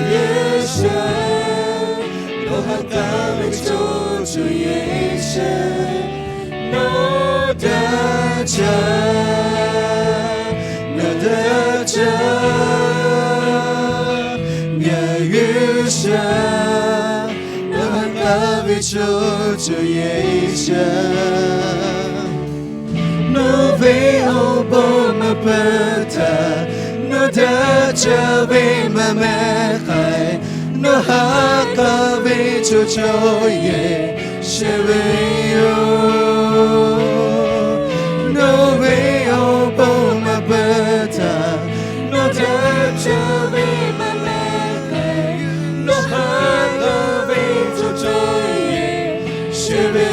G'uiˬsha, nawˬ ha k'aˉ ve chaw cawˬ yehˬ shehˍ, nawˬ daꞈ jaˇ, ngaˬ daꞈ jaˇ. Ngaˬ G'uiˬsha, nawˬ ha k'aˉ ve chaw cawˬ yehˬ shehˍ, nawˬ ve awˬ bon maˇ peuˬ htaˇ, nawˬ daꞈ jaˇ ve maˇ mehˆ k'ai, nawˬ ha k'aˉ ve chaw cawˬ yehˬ shehˍ ve yoˬ. Nawˬ ve awˬ bon maˇ peuˬ htaˇ, nawˬ daꞈ jaˇ ve maˇ mehˆ k'ai, nawˬ ha k'aˉ ve chaw cawˬ yehˬ shehˍ ve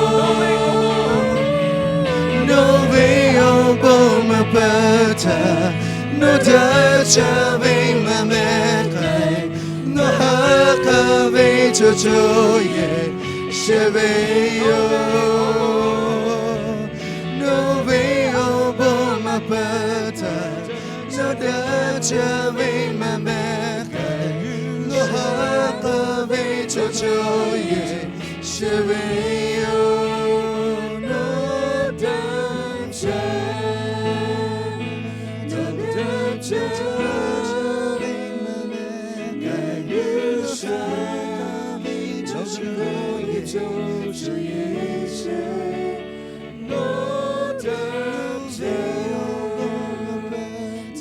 yoˬ. Nawˬ ve awˬ bon maˇ peuˬ htaˇ, nawˬ daꞈ jaˇ ve maˇ mehˆ k'ai, nawˬ ha k'aˉ ve chaw cawˬ yehˬ shehˍ ve yoˬ. Nawˬ ve awˬ bon maˇ peuˬ htaˇ, nawˬ daꞈ jaˇ ve maˇ mehˆ k'ai, nawˬ ha k'aˉ ve chaw cawˬ yehˬ shehˍ ve yoˬ. Nawˬ daꞈ jaˇ, nawˬ daꞈ jaˇ ve maˇ mehˆ k'ai, G'uiˬsha, chaw cawˬ yehˬ shehˍ, nawˬ daꞈ jaˇ,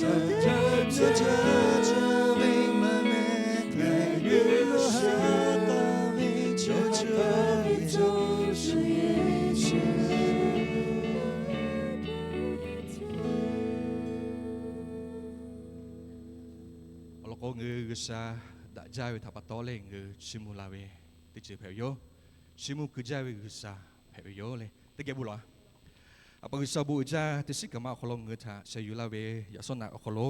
nawˬ daꞈ jaˇ ve maˇ mehˆ k'ai, G'uiˬsha, chaw cawˬ yehˬ shehˍ. Awˬ lawn k'o, ngaˬ hui G'uiˬsha daꞈ jaˇ ve htaꞈ pa taw leh ngaˬ hui chiˇ mvuh la ve teˇ ceuˬ hpehꞈ ve yoˬ. Chiˇ mvuh keu jaˇ ve G'uiˬsha hpehꞈ ve yoˬ le. Teˇ geh bon lawˬ. A pa G'uiˬsha awˬ bon uiˍ jaˇ, teˇ shiˉ kaꞈ ma awˬ hk'aw lo ngaˬ hui htaꞈ sheh yuˬ laˇ ve yaꞈ shawˉ naꞈ awˬ hk'aw lo,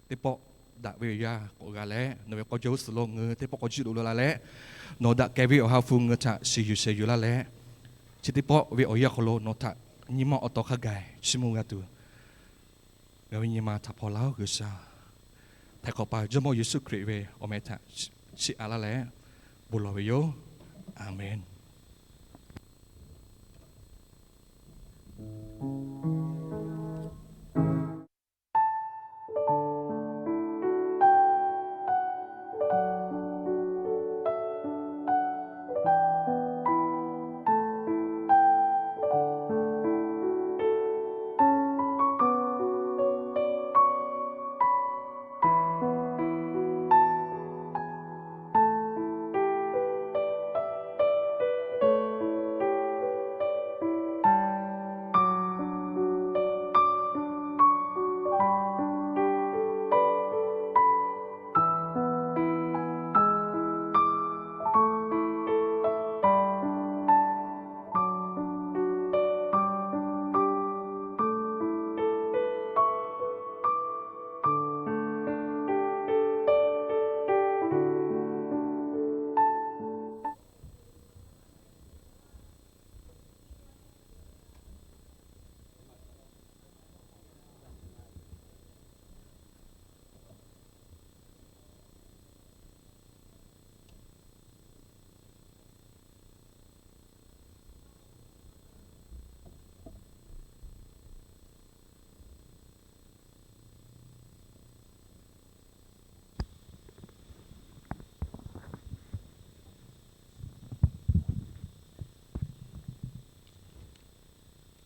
teˇ pawˆ daꞈ ve awˬ yanˇ k'awꞈ g'a leh, nawˬ ve k'aw jawˇ g'uˇ suhˍ lo ngaˬ hui teˇ pawˆ k'awꞈ juˇ loꞈ lo la leh, nawˬ daꞈ kehˬ ve Awˬ ha hpu ngaˬ hui htaꞈ shiˍ yuˬ sheh yuˬ laˇ leh, chi teˇ pawˆ ve awˬ yanˇ hk'aw lo nawˬ htaꞈ nyi ma awˬ taw hk'a gaˬ chiˇ mvuh g'a tuˬ, ngaˬ ve nyi ma htaꞈ hpaw laˇ-oˆ G'uiˬsha. Htaiˍ hk'awꞈ paˍ Jawˇmawˇ Yeˍsuˆ Hkriꞈ ve awˬ meh htaꞈ chiˇ aꞈ laˇ leh bon lawˬ ve yoˬ. Aˍmenˍ.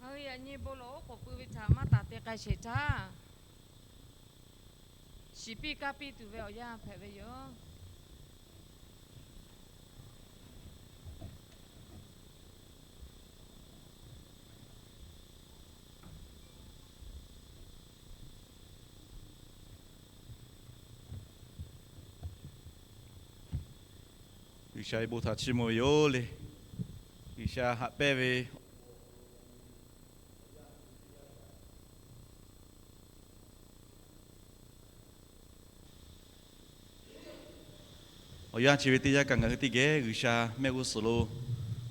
Ngaˬ hui yaꞈ nyi bon lawˬ oˉ k'oˍ pui ve htaꞈ maˇ taˍ te k'ai sheˍ htaˇ, shiˍ piˇ kaˇ piˇ tuˬ ve awˬ yanˇ hpehꞈ ve yoˬ. G'uiˬsha ve bon htaꞈ chiˇ mvuh ve yoˬ le. G'uiˬsha haꞈ pehnˇ ve awˬ yanˇ chi ve teˇ yanˇ kaꞈ ngaˬ hui teˇ geh G'uiˬsha mehˆ g'uˇ suhˍ lo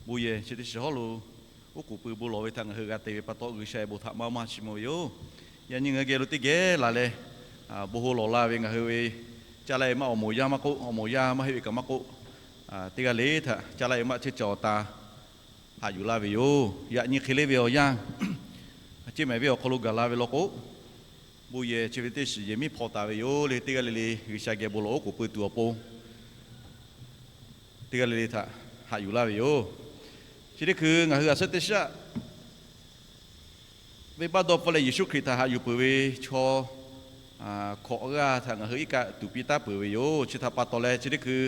bon yehˬ chi teˇ shiˍ hawˉ lo oˉ k'oˍ pui bon lawˬ ve htaꞈ ngaˬ hui g'a te ve pa taw, G'uiˬsha ve bon htaꞈ maˇ maˇ chiˇ mvuh ve yoˬ. Yaꞈ nyi ngaˬ hui geh lo teˇ geh laˬ leh, bon hawˉ lawˬ laˇ ve ngaˬ hui ve Caˇ laˇ e maˆ awˬ moˍ yaˇ maˇ k'oˆ, awˬ moˍ yaˇ maˇ heˆ ve kaꞈ maˇ k'oˆ, teˇ g'aˇ le htaꞈ Caˇ laˇ e maˆ ceuˇ cawˬ awˬ ta haꞈ yuˬ laˇ ve yoˬ. Yaꞈ nyi hk'e le ve awˬ yanˇ, a ciˉ mehˍ ve awˬ hk'aw lo gaˬ la ve law k'o, bon yehˬ chi ve teˇ shiˍ yehˬ miˉ hpaw taˍ ve yoˬ le. Teˇ g'aˇ le le G'uiˬsha geh bon lawˬ oˉ k'oˍ pui tuˬ awˬ pon, teˇ g'aˇ le le htaꞈ haꞈ yuˬ laˇ ve yoˬ. Chi teˇ hkui ngaˬ hui a suhˉ teˇ shaˆ venˇbaˆ dawˇ hpfuhˇ leh Yeˍsuˆ Hkriꞈ htaꞈ haꞈ yuˬ peuˬ ve chaw hkawꞈ g'aˇ htaꞈ ngaˬ hui iˉ kaˆ tuˍ piˇ taˉ peuˬ ve yoˬ. Chi htaꞈ pa taw leh chi teˇ hkui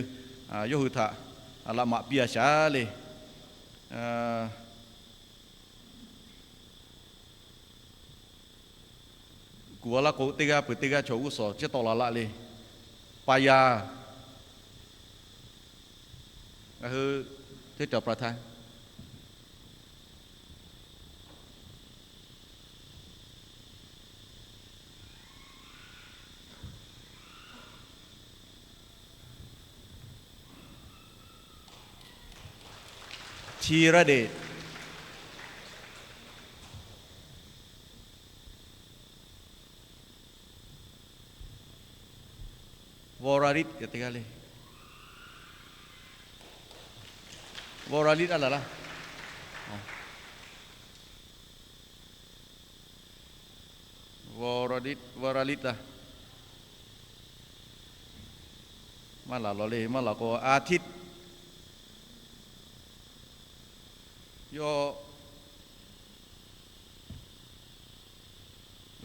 yawˇ hui htaꞈ laꞈ maꞈ piˇ a shaˍ le. Kuˬ a laˇ k'o, teˇ g'aˇ peuˬ teˇ g'aˇ chaw g'uˇ suhˍ ciˉ tawˆ la laˆ le. Pa yaˇ, ngaˬ hui teˇ cawˬ pra htaˇ Chi ra de. Vawˇ ra liˇ teˇ g'aˇ le. Vawˇ ra liˇ a laˬ laˇ. Vawˇ ra liˇ, vawˇ ra liˇ taˇ. Maˇ laˬ lawˬ le, maˇ laˬ k'o a htiˇ yawˇ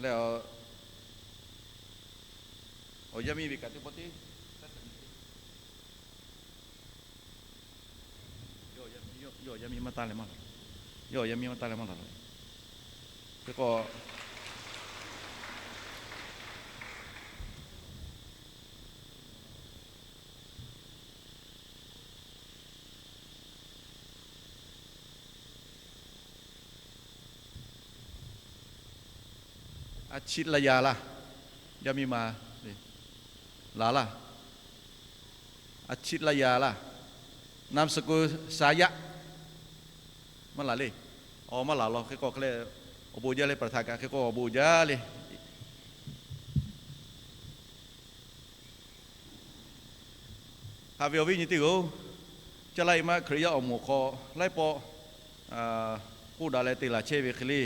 leh, awˬ yaˇ miˇ ve kaꞈ teˇ pawˆ teˇ Yawˇ awˬ yaˇ miˇ maˇ taˇ leh maˇ laˬ. Yawˇ awˬ yaˇ miˇ maˇ taˇ leh maˇ laˬ. Hk'e k'o, a chiˆ laˇ yaˇ laˇ. Yaˇ miˇ ma laˬ laˇ. A chiˆ laˇ yaˇ laˇ. นามสกุล Saˍyaˆ. Maˇ laˬ le. Awˬ maˇ laˬ lawˬ hk'e k'o hk'e leh, awˬ bon jaˇ le, ประธาน kaꞈ hk'e k'o awˬ bon jaˇ le. Haꞈ ve awˬ viˉ nyi teˇ g'aˇ-oˬ, Caˇ laˇ e maˆ Hkriꞈ yaˇ awˬ moˍ hk'aw laiˉ pawˆ k'oˆ daꞈ leh te laˬ chehˇ ve hk'e le.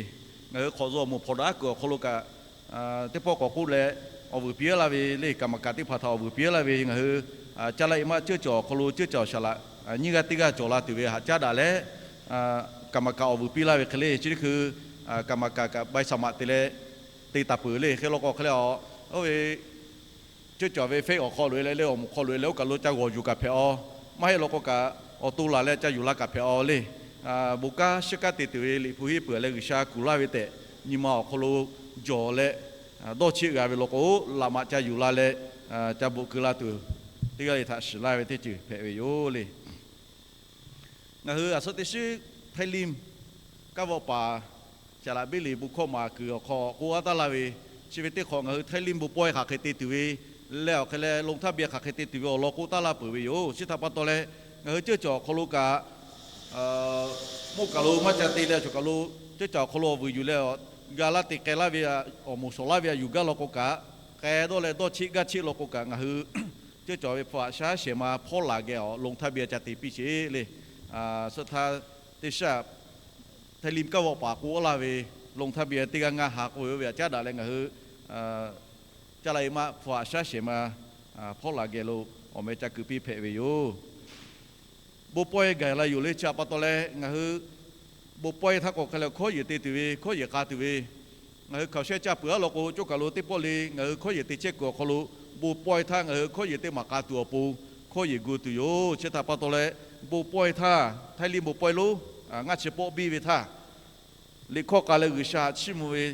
Ngaˬ hui hk'awꞈ zuh awˬ moˍ hpawnˬ daꞈ kuiˬ awˬ hk'aw lo kaꞈ, teˇ pawˆ k'awꞈ k'oˆ leh awˬ vuiˬ piˇ laˇ ve le. กรรมการ teˇ hpaˍ htaꞈ awˬ vuiˬ piˇ laˇ ve ngaˬ hui Caˇ laˇ e maˆ ceuˇ cawˬ awˬ hk'aw lo ceuˇ cawˬ saˍ laꞈ nyiˇ g'aˇ teˇ g'aˇ cawˬ la tuˬ ve haꞈ caˉ daꞈ leh, กรรมการ awˬ vuiˬ piˇ laˇ ve hk'e le. Chi teˇ hkui กรรมการ kaꞈ ใบสมัคร te leh te taˍ peuˬ le. Hk'e law k'o hk'e leh, oˇ ve ceuˇ cawˬ ve เฟซ awˬ hk'aw loꞈ e leh, leh awˬ moˍ hk'aw loꞈ e leh, oˇ kaˬ lo ca g'awˬ yuˬ kaꞈ hpehꞈ aw. Maˇ heˆ law k'o kaꞈ, awˬ to laˬ leh ca yuˬ la kaꞈ hpehꞈ aw le. Bon kanˉ shiˉ kanˉ te tuˬ ve Liꞈ hpu henˇ peuˬ leh G'uiˬsha kuˬ laˇ ve tehꞈ, nyi ma awˬ hk'aw lo jawˬ leh dawˇ cheˆ g'a ve law k'o, laꞈ maꞈ ca yuˬ la leh ca bvuhꞈ keu la tuˬ, teˇ g'aˇ le htaꞈ shiˍ laˇ ve teˇ ceuˬ hpehꞈ ve yoˬ le. Ngaˬ hui a suhˉ teˇ shiˉ ไทยริม kaˇ vawˆ paˍ Caˍ laꞈ biˇ liꞈ bon hkawˇ maˍ kuiˬ awˬ hk'aw k'oˆ a taˇ laˇ ve, chi ve teˇ hk'awꞈ ngaˬ hui ไทยริม bon pawehˇ hk'aˬ hk'e te tuˬ ve, leh awˬ hk'e leh ลงทะเบียน hk'aˬ hk'e te tuˬ ve awˬ lawn k'oˆ taˇ laˇ peuˬ ve yoˬ. Chi htaꞈ pa taw leh, ngaˬ hui ceuˇ cawˬ awˬ hk'aw lo kaꞈ, mvuhˇ kaˬ lo maˇ ca te leh, choˬ kaˬ lo ceuˇ cawˬ awˬ hk'aw lo awˬ vuiˬ yuˬ leh, ga laˇ te k'ai laˇ ve, awˬ moˍ shawˍ laˇ ve a yuˬ gaˇ law k'o kaꞈ, k'ai dawˇ leh dawˇ cheˆ gaˇ cheˆ law k'o kaꞈ, ngaˬ hui ceuˇ cawˬ ve hpu haꞈ shaˉ shehˍ ma hpawˇ laˬ geh awˬ ลงทะเบียน ca te piˇ sheˍ le. Suhˆ htaˇ teˇ shaˆ ไทยริม kaˇ vawˆ paˍ k'oˆ laˇ ve ลงทะเบียน teˇ g'aˇ ngaˇ ha k'oˆ ve oˇ ve haꞈ caˉ daꞈ leh ngaˬ hui Caˇ laˇ e maˆ hpu haꞈ shaˉ shehˍ ma hpawˇ laˬ geh lo awˬ meh ca keu piˇ hpehꞈ ve yoˬ. Bon pawehˇ gaˬ la yoˬ le. Chi htaꞈ pa taw leh ngaˬ hui bon pawehˇ htaˇ k'o hk'e leh hkawˇ yehˬ te tuˬ ve, hkawˇ yehˬ k'a tuˬ ve, ngaˬ hui hkaoˍ shehˇ caˇ peuˬ a law k'o, coˇ kaˬ lo teˇ pawˆ le ngaˬ hui hkawˇ yehˬ te chehˇ kuiˬ awˬ hk'aw lo bon pawehˇ htaˇ ngaˬ hui hkawˇ yehˬ te maˍ k'a tuˬ awˬ pon hkawˇ yehˬ gu tuˬ yoˬ. Chi htaꞈ pa taw leh, bon pawehˇ htaˇ ไทยริม bon pawehˇ lonˉ ngaˇ chi pawˆ biˇ ve htaˇ, liꞈ hkawˇ k'a leh G'uiˬsha chiˇ mvuh ve,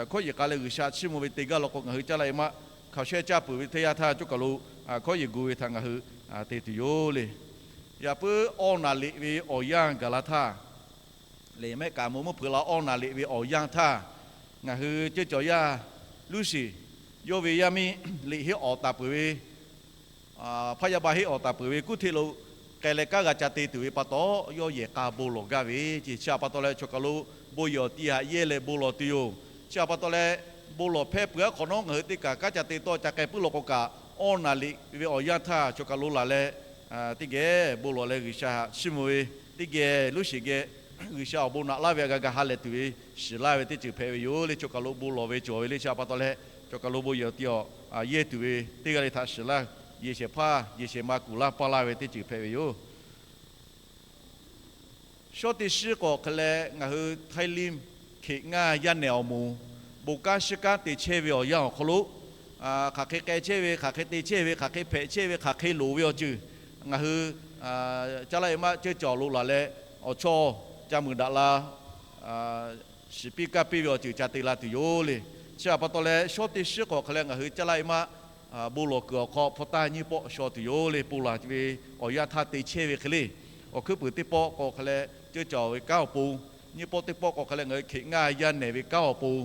hkawˇ yehˬ k'a leh G'uiˬsha chiˇ mvuh ve te gaˇ law k'o, ngaˬ hui Caˇ laˇ e maˆ hkaoˍ shehˇ caˇ peuˬ ve teˇ yanˇ htaˇ coˇ kaˬ lo hkawˇ yehˬ gu ve htaꞈ ngaˬ hui te tuˬ yoˬ le. Yaꞈ puiˉ awˇ naˍ liꞈ ve awˬ yanˇ gaˬ la htaˇ, liꞈ mehˆ kaꞈ mvuhˇ mvuhˇ hpeuꞈ la awˇ naˍ liꞈ ve awˬ yanˇ htaˇ, ngaˬ hui ceuˇ cawˬ yaˇ Luˇshiˍ, yawˇ ve yaˇ miˇ liꞈ henˇ awˍ taˍ peuˬ ve, hpaˇ yaˇ ba henˇ awˍ taˍ peuˬ ve kuˉ hteˇ lo k'ai leh kanˉ g'a ca te tuˬ ve pa taw, yawˇ yehˬ k'a bon lawˬ gaˇ ve ce. Chi htaꞈ pa taw leh, choˬ kaˬ lo bon yehˬ awˬ ti haꞈ yehˇ leh bon lawˬ tuˬ yoˬ. Chi htaꞈ pa taw leh, bon lawˬ hpehˇ peuˬ-aˉ hk'awꞈ nawˉ, ngaˬ hui teˇ kaˬ kanˉ ca te tawˇ ca k'ai puiˉ law k'o kaꞈ, awˇ naˍ liꞈ ve awˬ yanˇ htaˇ chaw kaˬ lo laˬ leh, teˇ geh bon lawˬ leh G'uiˬsha haꞈ chiˇ mvuh ve, teˇ geh luˉ sheˍ geh G'uiˬsha awˬ bon naꞈ laˇ ve a g'a ga ha lehˬ tuˬ ve shiˍ laˇ ve teˇ ceuˬ hpehꞈ ve yoˬ le. Chaw kaˬ lo bon lawˬ ve cawˬ ve le chi a pa taw leh, chaw kaˬ lo bon yehˬ awˬ ti awˬ yehˇ tuˬ ve teˇ g'aˇ le htaꞈ shiˍ laˇ. Yehˬ shehˍ hpaˇ yehˬ shehˍ ma kuˬ laˇ paˇ laˇ ve teˇ ceuˬ hpehꞈ ve yoˬ. Shawˉ teˇ shiˉ k'awꞈ hk'e leh ngaˬ hui Htaiˇ liˇ hkeꞈ ngaˇ yaˇ nehˬ awˬ moˍ, bon kanˉ shiˉ kanˉ te chehˇ ve awˬ yanˇ awˬ hk'aw lo, hk'aˬ hk'e k'ai chehˇ ve, hk'aˬ hk'e te chehˇ ve, hk'aˬ hk'e hpehꞈ chehˇ ve, hk'aˬ hk'e loˍ ve awˬ ceuˬ, ngaˬ hui caˇ laˇ e maˆ ceuˇ caˬ awˬ lo laˬ leh, awˬ chawˇ ca muiˬ daꞈ la shiˍ piˇ kaˇ piˇ ve awˬ ceuˬ ca te la tuˬ yoˬ le. Chi a pa taw leh shawˉ teˇ shiˉ k'awꞈ hk'e leh ngaˬ hui caˇ laˇ e maˆ bon lawˬ kuiˬ awˬ hk'aw hpu taˇ nyiˇ pawˆ shaw tuˬ yoˬ le. Pon laˬ ve awˬ yanˇ htaˇ te chehˇ ve hk'e le, awˬ hkuiˉ puiˍ teˇ pawˆ k'awꞈ hk'e leh ceuˇ caˬ ve kanˉ awˬ pon, nyiˇ pawˆ teˇ pawˆ k'awꞈ hk'e leh ngaˬ hui hkeꞈ ngaˇ yaˇ nehˬ ve kanˉ awˬ pon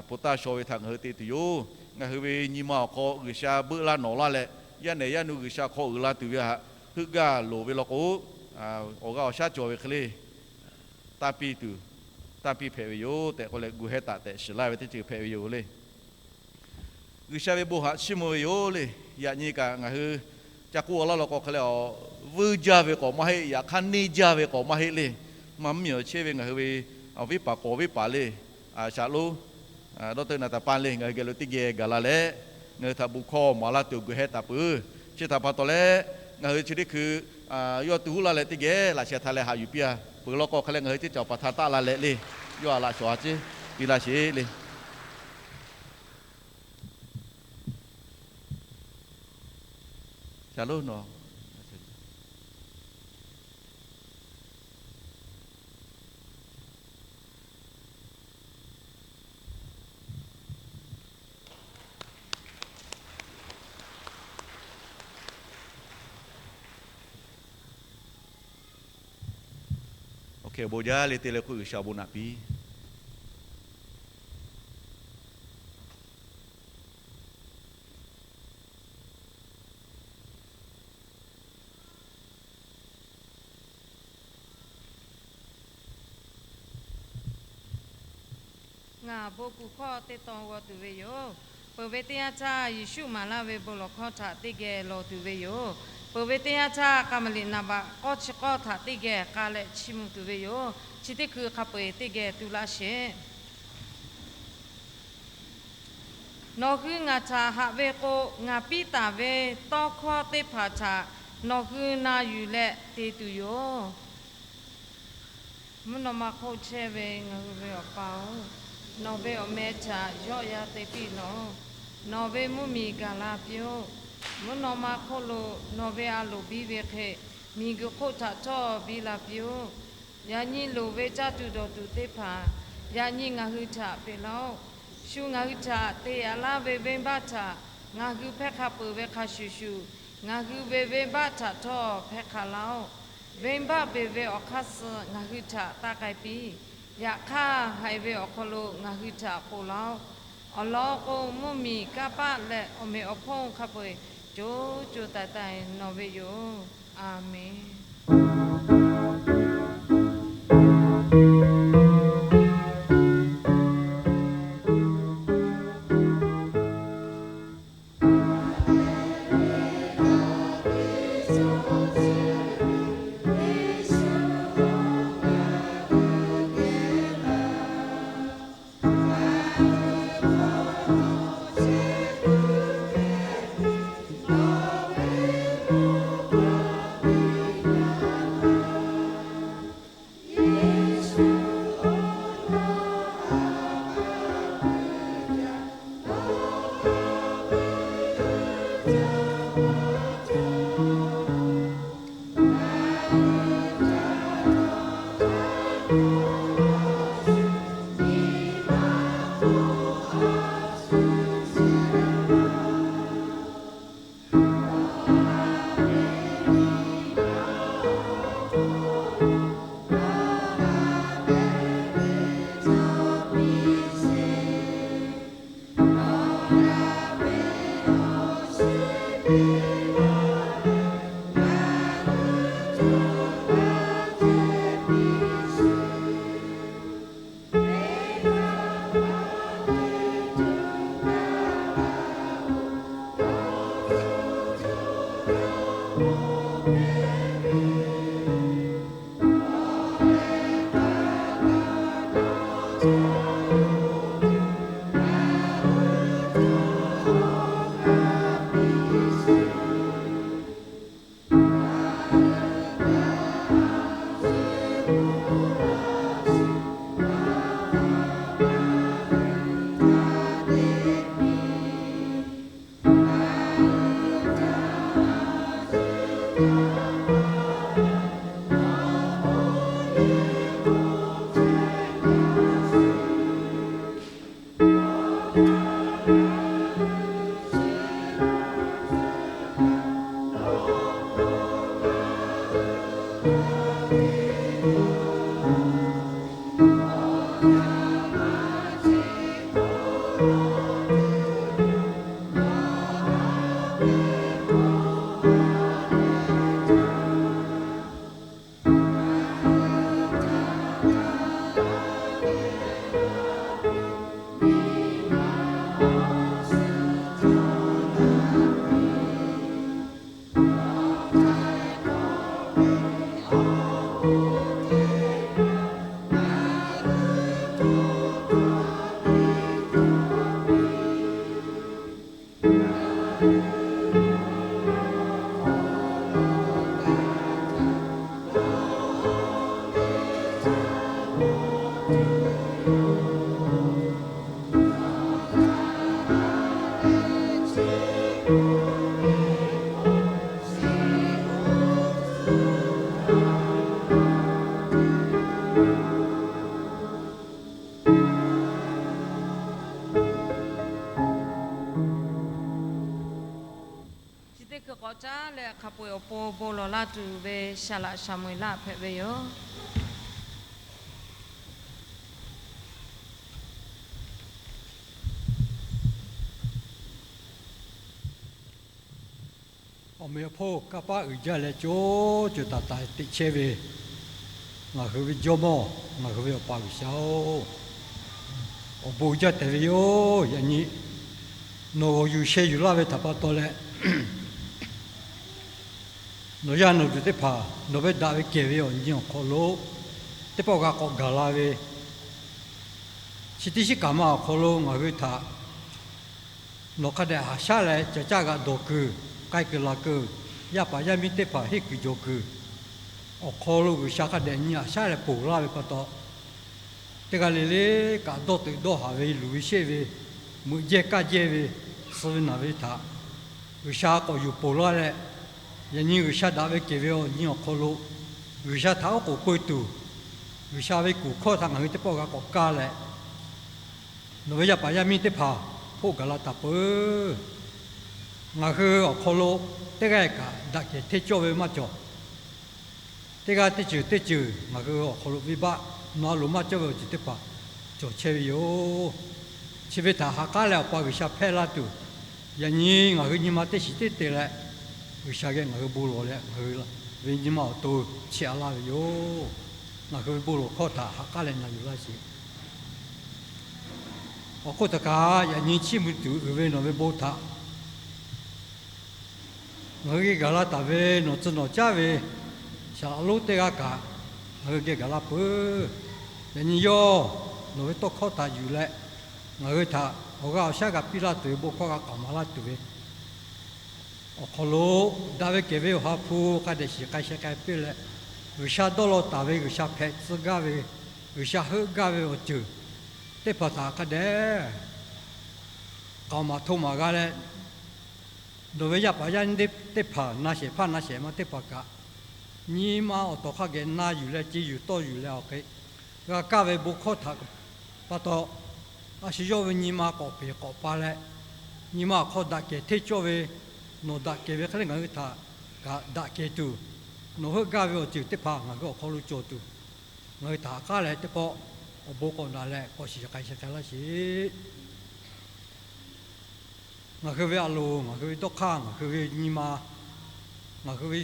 pon taˇ shaw ve htaꞈ ngaˬ hui te tuˬ yoˬ. Ngaˬ hui ve nyi ma awˬ hk'aw G'uiˬsha beuˆ laˇ nawˍ laˇ leh, yaˇ nehˬ yaˇ nu G'uiˬsha hk'aw uiˍ la tuˬ ve htaꞈ heuˆ gaˇ loˍ ve law k'o, awˬ g'aˇ awˬ shaˉ cawˬ ve hk'e le tanˇ piˇ tuˬ, tanˇ piˇ hpehꞈ ve yoˬ tehꞈ k'oˆ leh gu heh taˍ tehꞈ shiˍ laˇ ve teˇ ceuˬ hpehꞈ ve yoˬ le. G'uiˬsha ve bon haꞈ chiˇ mvuh ve yoˬ le. Yaꞈ nyi kaꞈ ngaˬ hui ca k'oˆ a laˇ law k'o hk'e leh, vuiˇ jaˇ ve k'awꞈ maˇ heˆ, yaꞈ hk'aˇ neˇ jaˇ ve k'awꞈ maˇ heˆ le. Maˇ mvuhˇmiˬ awˬ chehˇ ve ngaˬ hui ve awˬ viˉ paˍ k'awꞈ viˉ paˍ le, shaˍ lonˉ dawˇ teuˆ na taˍ pan le, ngaˬ hui geh lo teˇ geh gaˬ la leh, ngaˬ hui htaꞈ bon hkawˇ maˍ laˇ tuˬ gu heh taˍ peuˬ. Chi htaꞈ pa taw leh, ngaˬ hui chi teˇ hkui yawˇ tu huˉ laˇ leh teˇ geh laꞈ sheh htaꞈ leh haꞈ yuˬ piˇ-a. Peuˬ law k'o hk'e leh ngaˬ hui ceuˇ caˬ awˬ paˍ htaꞈ taˆ la leh le, yawˇ a laꞈ shawˍ a ciˉ piˇ laˇ sheˍ le. Shaˍ lonˉ nawˬ Awˬ hk'e awˬ bon jaˇ le te leh hk'oˆ G'uiˬsha awˬ bon naꞈ piˇ. Ngaˬ bon kuˬ hkawˇ teˇ tawn g'aw tuˬ ve yoˬ. Peuˬ ve teˇ yanˇ htaˇ Yeˍsuˆ maˍ laˇ ve bon lawˬ hkawˇ htaꞈ teˇ geh lawˬ tuˬ ve yoˬ. Peuˬ ve teˇ yanˇ htaˇ k'a maˍ liꞈ naˍ baꞈ k'awˇ chi k'awˇ htaꞈ teˇ geh k'a leh chiˇ mvuh tuˬ ve yoˬ. Chi teˇ hkui hk'a peu-eˬ teˇ geh tu laˇ sheˍ. Nawˬ hui ngaˬ htaꞈ haꞈ ve k'o, ngaˬ piˇ taˍ ve tawˇ hkawˇ teˇ hpaˍ htaꞈ nawˬ hui na yuˬ leh te tuˬ yoˬ. Mvuhˇ naw ma hk'oˆ chehˇ ve ngaˬ hui ve Awˬ pa-oˬ, nawˬ ve awˬ meh htaꞈ yawˆ yan te piˇ lawˬ. Nawˬ ve mvuhˇmiˬ gaˬ la piˇ-oˆ. Mvuhˇ naw ma hk'oˆ lo nawˬ ve a loˍ biˇ ve hk'e, miˬguiˬ hk'oˆ htaꞈ htawˇ biˇ la piˇ-oˆ. Yaꞈ nyi loˍ ve caˇ tuˬ dawˬ tuˬ teˇ hpaˍ yaꞈ nyi ngaˬ hui htaꞈ peꞈ laˇ-oˆ. Shu ngaˬ hui htaꞈ te aꞈ laˇ ve venˇbaˆ htaꞈ ngaˬ hui hpehˇ hk'a peuˬ ve hk'a shuˍ shuˍ, ngaˬ hui ve venˇbaˆ htaꞈ htawˇ hpehˇ hk'a laˇ-oˆ. Venˇbaˆ beˬ ve awˬ hk'aˇ suh ngaˬ hui htaꞈ taˇ k'ai piˇ. Yaꞈ hk'aˇ, haiˬ ve awˬ hk'aw lo ngaˬ hui htaꞈ k'oˍ laˇ-oˆ. Awˬ lawn k'o, mvuhˇmiˬ, kanˇ paˆ leh awˬ meꞈ awˬ hponˇ hk'a peu-eˬ co co taiˍ taiˍ nawˬ ve yoˬ. A menˬ. Chi teˇ hkui k'awꞈ caˉ leh hk'a peu-eˬ awˬ pon bon lawˬ laˇ tuˬ ve Saˍ laꞈ Saˍmo-eˍlaˆ hpehꞈ ve yoˬ. Awˬ meꞈ awˬ hponˇ kanˇ paˆ uiˍ jaˇ leh co co taiˍ taiˍ teꞈ chehˇ ve ngaˬ hui ve Jawˇmawˇ, ngaˬ hui ve Awˬ pa G'uiˬsha-oˬ, awˬ bon jaˇ tehꞈ ve yoˬ. Yaꞈ nyi nawˬ g'awˬ yuˬ sheh yuˬ laˇ ve htaꞈ pa taw leh, nawˬ yaˇ nawˬ duˬ teˇ hpaˍ nawˬ ve daꞈ ve kehˬ ve awˬ nyi awˬ hk'aw lo teˇ pawˆ g'a k'awꞈ gaˬ la ve, chi teˇ shiˉ kaꞈ ma awˬ hk'aw lo ngaˬ hui htaꞈ nawˬ hk'a dehꞈ haꞈ shaˉ leh caˬ caˇ g'aꞈ dawˬ kuiˬ, k'ai kuiˬ laˬ kuiˬ, yaˇ paˍ yaˇ miˇ teˇ hpaˍ henˇ kuiˬ jawˬ kuiˬ awˬ hk'aw lo G'uiˬsha hk'a dehꞈ nyi haꞈ shaˉ leh ponˬ laˇ ve pa taw, teˇ g'aˇ le le kaꞈ dawˇ teuꞈ dawˇ haˍ ve luˬ ve sheˆ ve, meuꞈ jehˇ kaˇ jehˇ ve, suh ve naˬ ve htaꞈ G'uiˬsha k'awꞈ yuˬ ponˬ laˇ leh, yaꞈ nyi G'uiˬsha daꞈ ve kehˬ ve awˬ nyi awˬ hk'aw lo G'uiˬsha htaꞈ oˉ k'oˍ peu tuˬ, G'uiˬsha ve kuˬ hkawˇ htaꞈ ngaˬ hui teˇ pawˆ g'a k'awꞈ kaˇ leh, nawˬ ve yaˇ paˍ yaˇ miˇ teˇ hpaˍ hpoˆ gaˬ la taˍ peuˬ. Ngaˬ hui awˬ hk'aw lo teˇ g'aˇ kaꞈ daꞈ kehˬ hteˇ cawˇ ve maˇ cawˬ. Teˇ g'aˇ teˇ ceuˬ teˇ ceuˬ ngaˬ hui awˬ hk'aw lo venˇbaˆ nawˬ a loˍ maˇ cawˇ ve awˬ ceuˬ teˇ hpaˍ cawˬ chehˇ ve yoˬ. Chi ve htaꞈ ha k'aˉ leh Awˬ pa G'uiˬsha hpehˇ laˇ tuˬ, yaꞈ nyi ngaˬ hui nyi ma teˇ shiˍ teˇ te leh, G'uiˬsha geh ngaˬ hui bon lawˬ leh ngaˬ hui ve nyi ma awˬ to chiˇ aꞈ laˇ ve yoˬ. Ngaˬ hui ve bon lawˬ hkawˇ htaꞈ ha k'aˉ leh na yuˬ laˇ sheˍ. Awˬ hk'oˆ htaꞈ kaꞈ yaꞈ nyi chiˇ mvuh tuˬ uiˍ ve nawˬ ve bon htaꞈ ngaˬ hui geh gaˬ la taˍ ve nawˬ tcuh nawˬ caˉ ve saˍ laꞈ lonˉ teˇ g'aˇ kaꞈ ngaˬ hui geh gaˬ la peuˬ. Yaꞈ nyi yawˇ nawˬ ve tawˇ hkawˇ htaꞈ yuˬ leh, ngaˬ hui htaꞈ awˬ g'aˇ awˬ shaˉ g'a piˇ laˇ tuˬ ve bon hkawˇ g'a k'aoˍ maˍ laˇ tuˬ ve awˬ hk'aw lo, daꞈ ve kehˬ ve Awˬ ha hpu hk'a dehꞈ shiˍ k'ai sheh k'ai piˇ leh, G'uiˬsha dawˇ law taˍ ve G'uiˬsha hpehꞈ tcuh gaˇ ve, G'uiˬsha heuˆ gaˇ ve awˬ ceuˬ teˇ hpaˍ htaꞈ hk'a dehꞈ k'aoˍ maˍ hto maˍ g'a leh, nawˬ ve yaˇ paˍ yaˇ miˇ teˇ hpaˍ na shehˍ hpaˇ na shehˍ ma teˇ hpaˍ kaꞈ, nyi ma awˬ tawˍ hk'a geh na yuˬ leh ce yuˬ tawˇ yuˬ leh awˬ hk'e g'a kaˇ ve bon hkawˇ htaꞈ pa taw, a shu yawˇ ve nyi ma k'awꞈ peˍ k'awꞈ pa leh, nyi ma awˬ hk'aw daꞈ kehˬ hteˇ cawˇ ve, nawˬ daꞈ kehˬ ve hk'e le ngaˬ hui htaꞈ kaꞈ daꞈ kehˬ tuˬ, nawˬ heuˆ gaˇ ve awˬ ceuˬ teˇ hpaˍ ngaˬ hui awˬ hk'aw lo cawˬ tuˬ, ngaˬ hui htaꞈ ha k'aˉ leh teˇ pawˆ awˬ bon k'awꞈ naꞈ leh k'awꞈ shiˍ k'ai sheh k'ai laˇ sheˍ. Ngaˬ hui ve a loˍ, ngaˬ hui ve dawˇ hk'aˇ, ngaˬ hui ve nyi ma, ngaˬ hui ve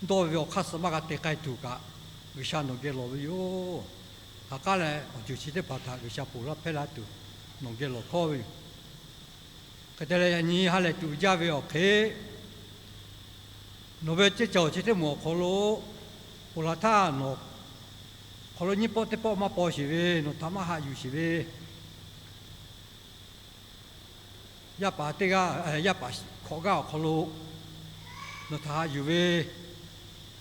dawˇ ve awˬ hk'aˇ suh maˇ g'a te k'ai tuˬ kaꞈ, G'uiˬsha nawˬ geh lawˬ ve yoˬ. Ha k'aˉ leh awˬ ceuˬ chi teˇ hpaˍ htaꞈ G'uiˬsha ponˬ laˇ hpehˇ laˇ tuˬ nawˬ geh lawˬ hkawˇ ve yoˬ. Hk'e te leh yaꞈ nyi ha lehˬ tuꞈ jaˇ ve awˬ hk'e, nawˬ ve ceˇ cawˬ chi teˇ moˍ awˬ hk'aw lo ponˬ laˬ htaˇ nawˬ hk'aw lo nyiˇ pawˆ teˇ pawˆ maˇ paw sheˍ ve, nawˬ htaꞈ maˇ haꞈ yuˬ sheˍ ve, yaˇ paˍ teˇ g'aˇ, yaˇ paˍ hkawꞈ g'aˇ awˬ hk'aw lo nawˬ htaꞈ haꞈ yuˬ ve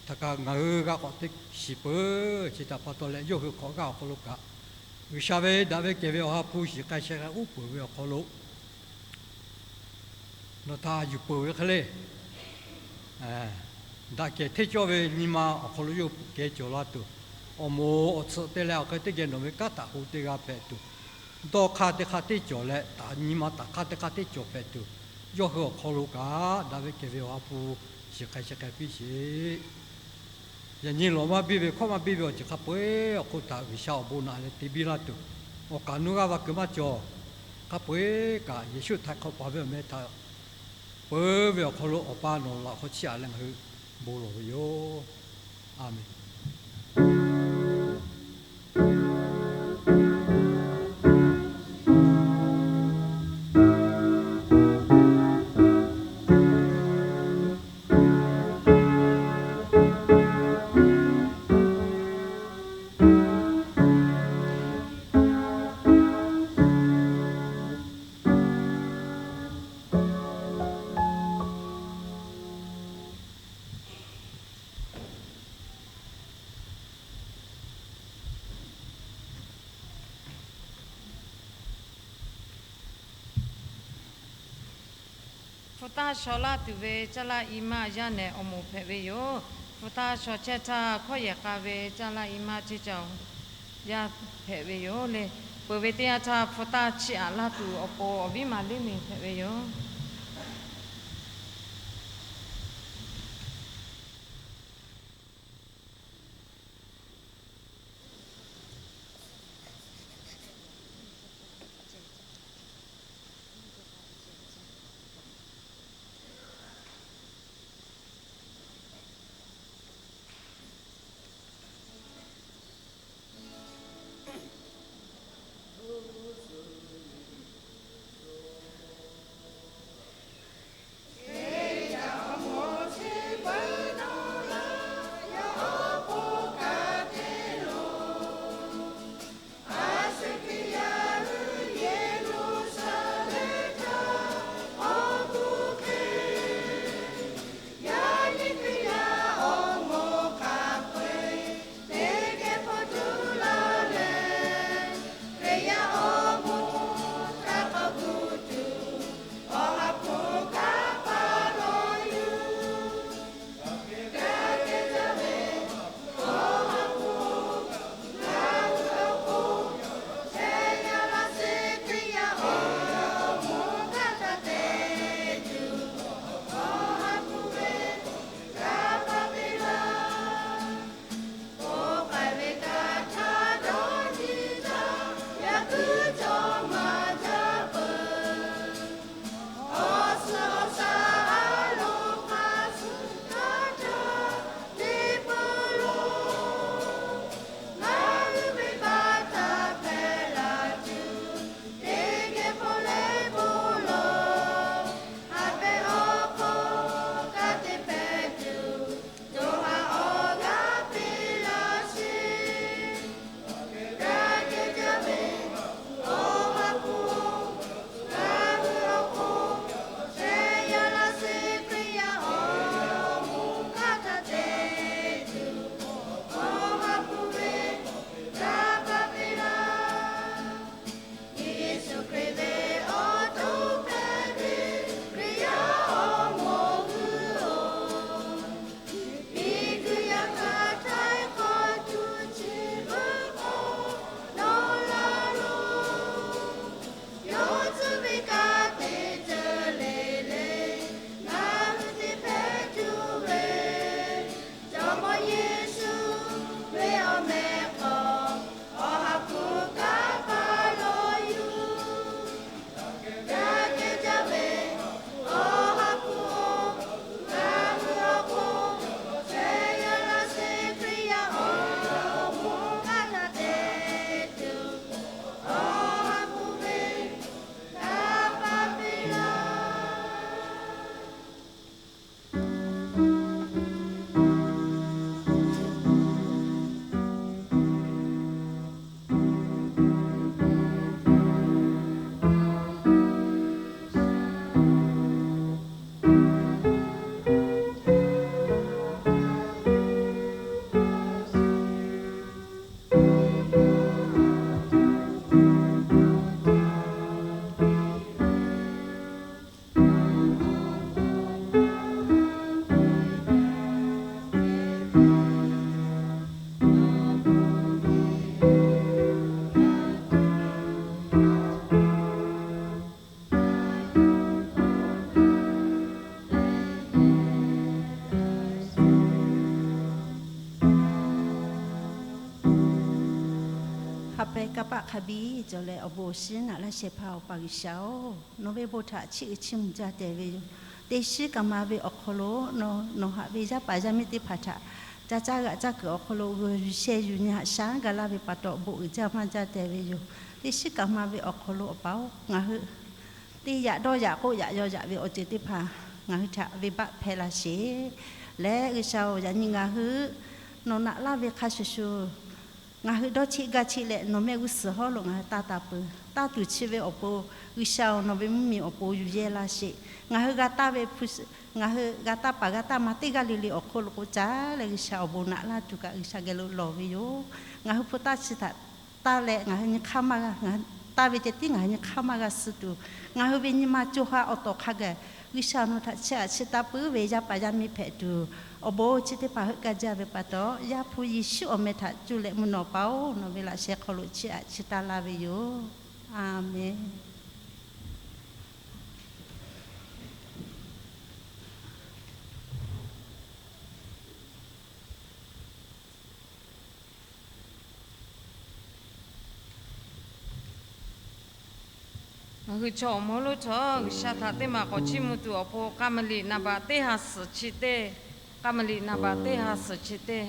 htaꞈ kaꞈ ngaˬ hui g'a k'awꞈ te shiˍ peuˬ. Chi htaꞈ pa taw leh yawˇ hui hkawꞈ g'aˇ awˬ hk'aw lo kaꞈ, G'uiˬsha ve daꞈ ve kehˬ ve Awˬ ha hpu shiˍ k'ai sheh k'ai uˉ peunˍ ve awˬ hk'aw lo nawˬ htaꞈ yuˬ peuˬ ve hk'e le. Daꞈ kehˬ hteˇ cawˇ ve nyi ma awˬ hk'aw lo yawˇ hui keh cawˬ la tuˬ, awˬ moˍ awˬ tsuhꞈ te leh awˬ hk'e teˇ geh nawˬ ve kanˉ htaꞈ ho te g'a hpehꞈ tuˬ, dawˇ hk'aˇ teˇ hk'aˇ teˇ cawˬ leh taꞈ nyi ma taꞈ hk'aˇ teˇ hk'aˇ teˇ cawˬ hpehꞈ tuˬ, yawˇ hui awˬ hk'aw lo kaꞈ daꞈ ve kehˬ ve Awˬ ha hpu shiˍ k'ai sheh k'ai piˇ sheˍ. Yaꞈ nyi lawˬ maˇ biˇ ve hkawˇ maˇ biˇ ve awˬ ceuˬ hk'a peu-eˬ awˬ hk'oˆ htaꞈ G'uiˬsha awˬ bon naꞈ leh te biˇ laˇ tuˬ, awˬ kaˍ nuˇ g'aˇ va kuiˬ maˇ cawˬ. Hk'a peu-eˬ kaꞈ Yeˍsuˆ htaiˍ hk'awꞈ paˍ ve awˬ meh htaꞈ peuˬ ve awˬ hk'aw lo Awˬ pa nawˬ laꞈ hk'aw chiˇ aꞈ leh ngaˬ hui bon lawˬ ve yoˬ. A menˍ. Hpu taˇ shaw laˇ tuˬ ve caˇ laˇ i maˇ yaˇ nehˬ awˬ moˍ hpehꞈ ve yoˬ. Hpu taˇ shaw chehˇ htaˇ, hkawˇ yehˬ k'a ve caˇ laˇ i maˇ ceˇ ca yaˇ hpehꞈ ve yoˬ le. Peuˬ ve teˇ yanˇ htaˇ, hpu taˇ chiˇ aꞈ laˇ tuˬ awˬ pon awˬ viˉ Maˍriˆ hpehꞈ ve yoˬ. Awˬ pa kanˇ paˆ hk'a biˇ cawˬ leh awˬ bon awˬ shinˉ naꞈ laˇ shehˍ hpaˇ Awˬ pa G'uiˬsha-oˬ, nawˬ ve bon htaꞈ chiˇ uiˍ chiˇ mvuh jaˇ tehꞈ ve yoˬ. Teˇ shiˉ kaꞈ ma ve awˬ hk'aw lo nawˬ, nawˬ haꞈ ve yaˇ paˍ yaˇ miˇ teˇ hpaˍ htaꞈ ca caˇ g'aꞈ caˇ kuiˬ awˬ hk'aw lo g'uiˬ yuˬ sheh yuˬ nyi haꞈ shaˉ ga laˇ ve pa taw bon uiˍ jaˇ maˇ jaˇ tehꞈ ve yoˬ. Teˇ shiˉ kaꞈ ma ve awˬ hk'aw lo Awˬ pa-oˬ, ngaˬ hui teˇ yaꞈ dawˇ yaꞈ k'oˆ yaꞈ yaw yaꞈ ve awˬ ceuˬ teˇ hpaˍ ngaˬ hui htaꞈ venˇbaˆ hpehˇ laˇ sheˍ. Leh G'uiˬsha-oˬ, yaꞈ nyi ngaˬ hui nawˬ naꞈ laˇ ve hk'a shuˍ shuˍ, ngaˬ hui dawˇ cheˆ gaˇ cheˆ leh nawˬ mehˆ g'uˇ suhˍ hawˉ lo ngaˬ hui taˇ taˇ peuˬ. Taˇ tuˬ chi ve awˬ pon, G'uiˬsha-oˬ, nawˬ ve mvuhˇmiˬ awˬ pon yuˬ yehˇ laˇ sheˍ. Ngaˬ hui g'a taˇ ve hpu, ngaˬ hui g'a taˇ paˍ g'a taˇ ma teˇ g'aˇ le le awˬ hk'oˆ lo k'oˆ caˇ leh G'uiˬsha awˬ bon naꞈ laˇ tuˬ kaꞈ G'uiˬsha geh lo lawˬ ve yoˬ. Ngaˬ hui hpu taˇ chi htaꞈ taˇ leh ngaˬ hui nyi hk'aˇ maˇ g'a, ngaˬ hui taˇ ve ceh tiˉ ngaˬ hui nyi hk'aˇ maˇ g'a suh tuˬ, ngaˬ hui ve nyi ma co ha awˬ tawˍ hk'a gaˬ G'uiˬsha nawˬ htaꞈ chiˇ aꞈ chiˇ taˇ puiˉ ve yaˇ paˍ yaˇ miˇ hpehꞈ tuˬ, awˬ bon chi teˇ hpaˍ heuˆ gaˇ jaˇ ve pa taw, Yaˇ hpu Yeˍsuˆ awˬ meh htaꞈ cuˇ leh mvuhˇ naw pa-oˬ, nawˬ ve laꞈ sheh hk'aw lo chiˇ aꞈ chiˇ taˇ laˇ ve yoˬ. A menˬ. Ngaˬ hui chaw awˬ moˍ lonˉ htawˇ G'uiˬsha htaꞈ teˇ maˬ k'awꞈ chiˇ mvuh tuˬ awˬ pon, k'a maˍ liꞈ naˍ baꞈ teˇ ha suhˍ chi teˇ, k'a maˍ liꞈ naˍ baꞈ teˇ ha suhˍ chi teˇ.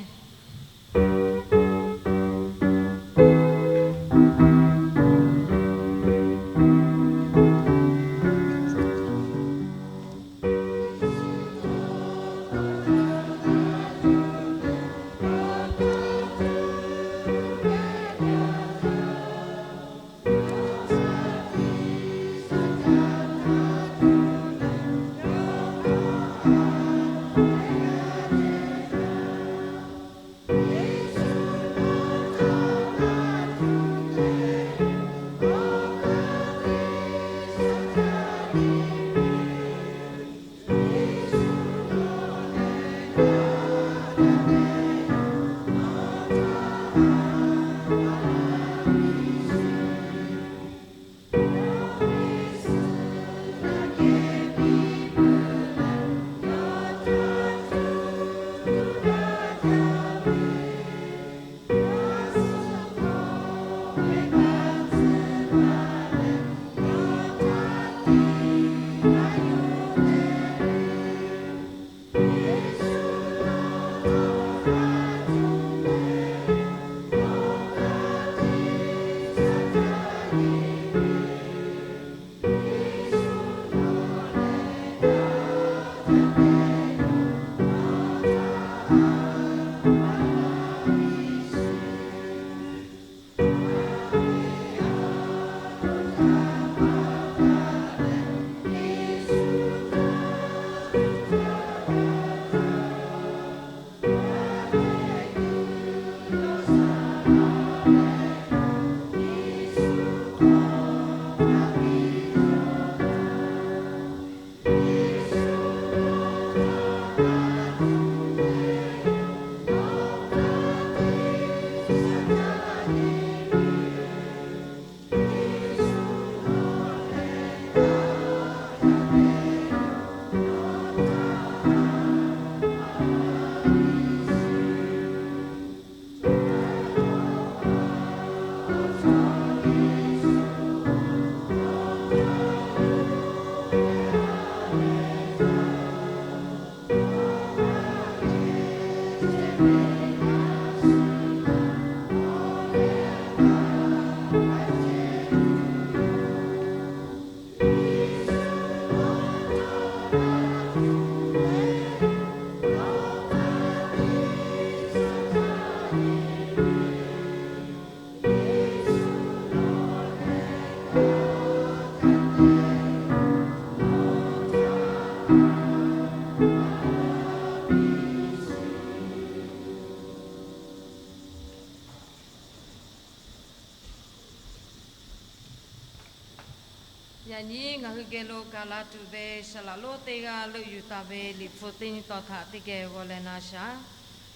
Yaꞈ nyi ngaˬ hui geh lo gaˬ la tuˬ ve saˍ laꞈ lonˉ teˇ g'aˇ leuˆ yuˬ taˍ ve Liꞈ hpu teˇ nyi taw htaꞈ teˇ geh g'aw leh na shaˍ.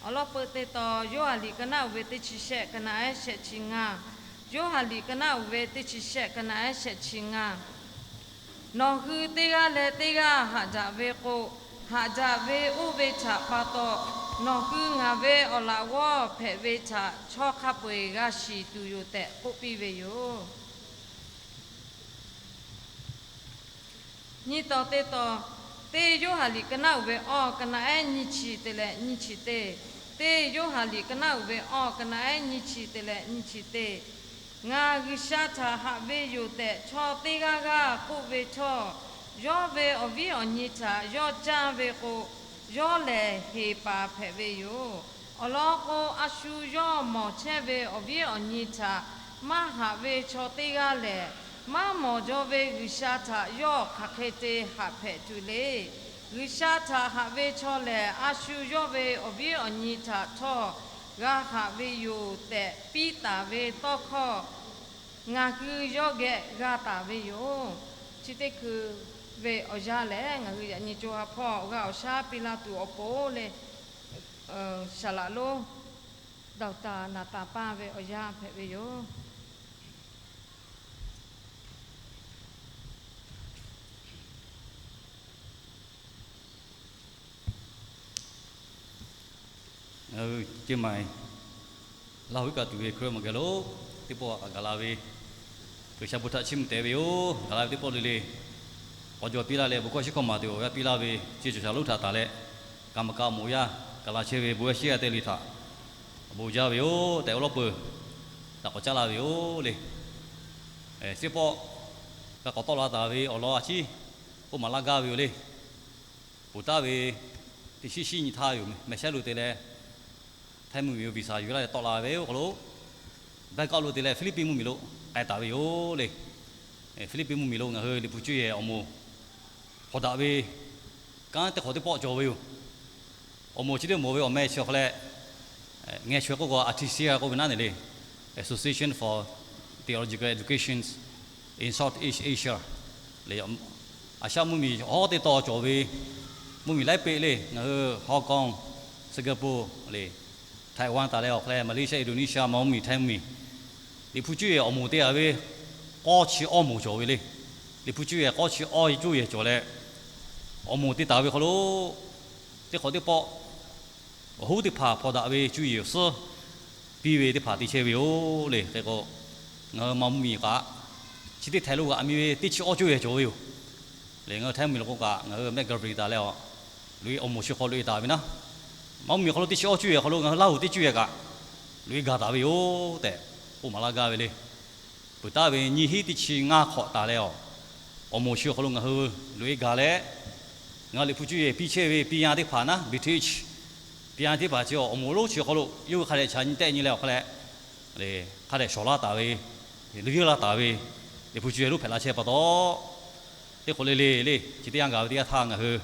Awˬ lawn peuˬ teˇ taw, Yoˇhanˬ liꞈ ka naˆ uiˍ ve teˇ chi shehˆ ka naˆ ehˉ shehˆ chi ngaˇ. Yoˇhanˬ liꞈ ka naˆ uiˍ ve teˇ chi shehˆ ka naˆ ehˉ shehˆ chi ngaˇ. Nawˬ hui teˇ g'aˇ leh teˇ g'aˇ haꞈ daꞈ ve k'o, haꞈ daꞈ ve oˇ ve htaꞈ pa taw Nawˬ hui ngaˬ ve awˬ laꞈ g'awˇ hpehꞈ ve htaꞈ chaw hk'a peu-eˬ g'a shiˍ tuˬ yoˬ tehꞈ k'oˆ piˇ ve yoˬ. Nyiˇ tawˬ teˇ tawˬ, teˇ Yoˇhanˬ liꞈ ka naˆ uiˍ ve awˇ ka naˆ ehˉ nyiˇ chi te leh nyiˇ chi teˇ, teˇ Yoˇhanˬ liꞈ ka naˆ uiˍ ve awˇ ka naˆ ehˉ nyiˇ chi te leh nyiˇ chi teˇ, Ngaˬ G'uiˬsha htaꞈ haꞈ ve yoˬ tehꞈ chaw teˇ g'aˇ g'aˇ k'oˆ ve htawˇ, yawˇ ve awˬ viˉ awˬ nyi htaꞈ yawˇ canˇ ve k'o, yawˇ lehˬ heˍ paˍ hpehꞈ ve yoˬ. Awˬ lawn k'o, a shu yawˇ mawˬ chehˇ ve awˬ viˉ awˬ nyi htaꞈ maˇ haꞈ ve chaw teˇ g'aˇ lehˬ, maˇ mawˬ jaw ve G'uiˬsha htaꞈ yawˇ hk'aˬ hk'e te haꞈ hpehꞈ tuˬ le. G'uiˬsha htaꞈ haꞈ ve chaw lehˬ, a shu yawˇ ve awˬ viˉ awˬ nyi htaꞈ htawˇ g'a haꞈ ve yoˬ tehꞈ piˇ taˍ ve tawˇ hkawˇ ngaˬ hui yawˇ geh g'a taˍ ve yoˬ. Chi teˇ hkui ve awˬ yanˇ lehˬ, ngaˬ hui yaꞈ nyi co ha hpawˇ awˬ g'aˇ awˬ shaˉ piˇ laˇ tuˬ awˬ pon leh, Saˍ laꞈ lonˉ Doctor Naˍtanˍ Paˇ ve awˬ yanˇ hpehꞈ ve yoˬ. Ngaˬ hui Chiang Mai Laˇ huˍ iˉ kaˆ tuˬ ve Hkriꞈ yaˇ awˬ moˍ geh lo teˇ pawˆ htaꞈ gaˬ la ve, G'uiˬsha bon htaꞈ chiˇ mvuh tehꞈ ve yoˬ. Gaˬ la ve teˇ pawˆ le le, k'awꞈ jawˬ piˇ laˇ leh, bon hkawˇ shiˉ hkawˇ maˍ tuˬ awˬ yanˇ piˇ laˇ ve, chi cawˬ shaˍ lonˉ htaꞈ taˍ leh, kaˍ maˍ kaꞈ moˍ yaˇ gaˬ la chehˇ ve bon yaˇ shiˉ yaˇ te le htaꞈ bon jaˇ ve yoˬ tehꞈ awˬ lawˉ peuˬ htaꞈ k'awꞈ caˉ laˇ ve yoˬ le. Teˇ pawˆ g'a k'awꞈ tawˆ la taˍ ve awˬ lawn a ciˉ k'oˆ maˍ laˇ gaˇ ve yoˬ le. Ponˬ taˍ ve teˇ shiˉ shiˉ nyi htaˇ yoˬ mehˍ shehˉ lo te leh, Htaiˇ mvuhˇmiˬ lo visa yuˬ laˇ leh tawˆ la ve awˬ hk'aw lo, Bangkok lo te leh Philippines mvuhˇmiˬ lo k'ai taˍ ve yoˬ le. Philippines mvuhˇmiˬ lo ngaˬ hui Liꞈ hpu cuˇ yehˬ awˬ moˍ hpawnˬ daꞈ ve kanˉ teˇ hk'awꞈ teˇ pawˆ cawˬ ve yoˬ. Awˬ moˍ chi teˇ moˍ ve awˬ meh chi awˬ hk'aw leh, ngeh chaweh k'oˆ k'o, A T C A k'oˆ ve naˉ ne le, Association for Theological Education in Southeast Asia le, Asia mvuhˇmiˬ hawˉ teˇ taw cawˬ ve mvuhˇmiˬ laiˉ peˆ le, ngaˬ hui Hong Kong, Singapore le, Taiwan taˍ leh awˬ hk'aw leh Malaysia, Indonesia, Myanmar mvuhˇmiˬ, Htaiˇ mvuhˇmiˬ, Liꞈ hpu cuˇ yehˬ awˬ moˍ te taˍ ve k'awˇ chi awˇ moˍ cawˬ ve le. Liꞈ hpu cuˇ yehˬ k'awˇ chi awˇ cuˇ yehˬ cawˬ leh, awˬ moˍ te taˍ ve hk'aw lo teˇ hk'awꞈ teˇ pawˆ awˬ hoˉ teˇ hpaˍ hpawnˬ daꞈ ve cuˇ yehˬ awˬ suhˉ piˇ ve teˇ hpaˍ te chehˇ ve yoˬ le. Hk'e k'o, ngaˬ hui Myanmar mvuhˇmiˬ kaꞈ chi teˇ htaiˍ lo g'aꞈ mi ve teˇ chi awˇ cuˇ yehˬ cawˬ ve yoˬ le. Ngaˬ hui Htaiˇ mvuhˇmiˬ lo k'o kaꞈ ngaˬ hui mehˆ gaˍ ve taˍ leh a, loꞈ-e awˬ moˍ chi hk'aw loꞈ-e taˍ ve naˉ, Myanmar mvuhˇmiˬ hk'aw lo teˇ chi awˇ cuˇ yehˬ hk'aw lo ngaˬ hui Laˇ huˍ teˇ cuˇ yehˬ kaꞈ loꞈ-e gaˬ taˍ ve yoˬ tehꞈ k'oˆ maˍ laˇ gaˇ ve le. Peuˬ taˍ ve nyiˇ hinˉ teˇ chi ngaˇ hk'awꞈ taˍ leh a, awˬ moˍ chi awˬ hk'aw lo ngaˬ hui loꞈ-e gaˬ leh, ngaˬ hui Liꞈ hpu cuˇ yehˬ piˇ chehˇ ve piˇ yanˇ teˇ hpaˍ naˉ, British piˇ yanˇ teˇ hpaˍ chi awˬ moˍ lonˉ chi awˬ hk'aw lo yawˇ hui hk'a dehꞈ chaꞈ nyi tehˆ nyi leh awˬ hk'a leh, hk'a dehꞈ shawˍ laˇ taˍ ve, yeuˇ laˇ taˍ ve, Liꞈ hpu cuˇ yehˬ lonˉ hpehꞈ la chehˇ pa taw, teˇ hk'awꞈ le le le, chi teˇ yanˇ gaˬ ve teˇ yanˇ htaˇ ngaˬ hui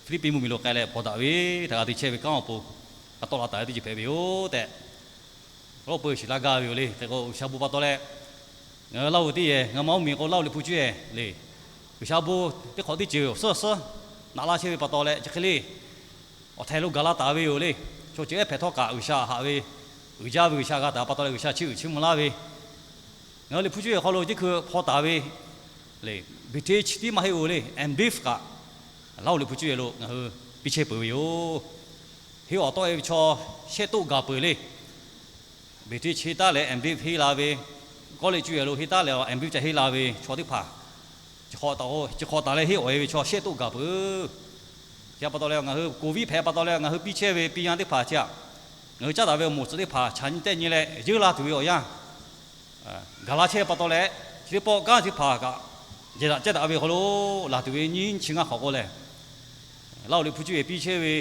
Philippines mvuhˇmiˬ lo k'ai leh hpawnˬ daꞈ ve htaꞈ g'a te chehˇ ve kanˉ awˬ pon, g'a tawˆ la taˍ ve teˇ ceuˬ hpehꞈ ve yoˬ tehꞈ, awˬ lawˉ peuˬ shiˍ laˇ gaˇ ve yoˬ le. Hk'e k'o G'uiˬsha bon pa taw leh, ngaˬ hui Laˇ huˍ teˇ yehˬ, ngaˬ hui Myanmar mvuhˇmiˬ k'o Laˇ huˍ Liꞈ hpu cuˇ yehˬ le, G'uiˬsha bon teˇ hk'awꞈ teˇ ceuˬ awˬ suhˉ awˬ suhˉ naꞈ laˇ chehˇ ve pa taw leh, chi hk'e le awˬ htaiˍ lo gaˬ la taˍ ve yoˬ le. Chaw ceuˬ ehˉ hpehꞈ htawˇ kaꞈ G'uiˬsha haꞈ ve, uiˍ jaˇ ve G'uiˬsha g'a taˍ pa taw leh G'uiˬsha chiˇ uiˍ chiˇ mvuh laˇ ve, ngaˬ hui Liꞈ hpu cuˇ yehˬ hk'aw lo teˇ hkui hpaw taˍ ve le, British tiˉ maˇ heˆ-oˬ le, M.Div kaꞈ Laˇ huˍ Liꞈ hpu cuˇ yehˬ lo ngaˬ hui piˇ chehˇ peuˬ ve yoˬ. Henˇ awˬ tawˆ-e ve chaw shehˆ toˆ gaˬ peuˬ le. British henˇ taˉ leh M.Div henˇ la ve, college cuˇ yehˬ lo henˇ taˉ leh M.Div ca henˇ la ve chaw teˇ hpaˍ, chi hk'awꞈ taˍ leh henˇ awˬ-e ve chaw shehˆ toˆ gaˬ peuˬ. Chi pa taw leh ngaˬ hui COVID hpehꞈ pa taw leh ngaˬ hui piˇ chehˇ ve piˇ yanˇ teˇ hpaˍ chi htaꞈ ngaˬ hui caˉ daꞈ ve awˬ moˍ suhˍ teˇ hpaˍ chaꞈ nyi tehˆ nyi leh yeuˇ laˇ tuˬ ve awˬ yanˇ gaˬ la chehˇ pa taw leh, chi teˇ pawˆ kanˉ teˇ hpaˍ kaꞈ jehˬ daꞈ cehˇ daꞈ ve hk'aw lo laˬ tuˬ ve nyiˇ chi ngaˇ hk'awꞈ k'oˆ leh, Laˇ huˍ Liꞈ hpu cuˇ yehˬ piˇ chehˇ ve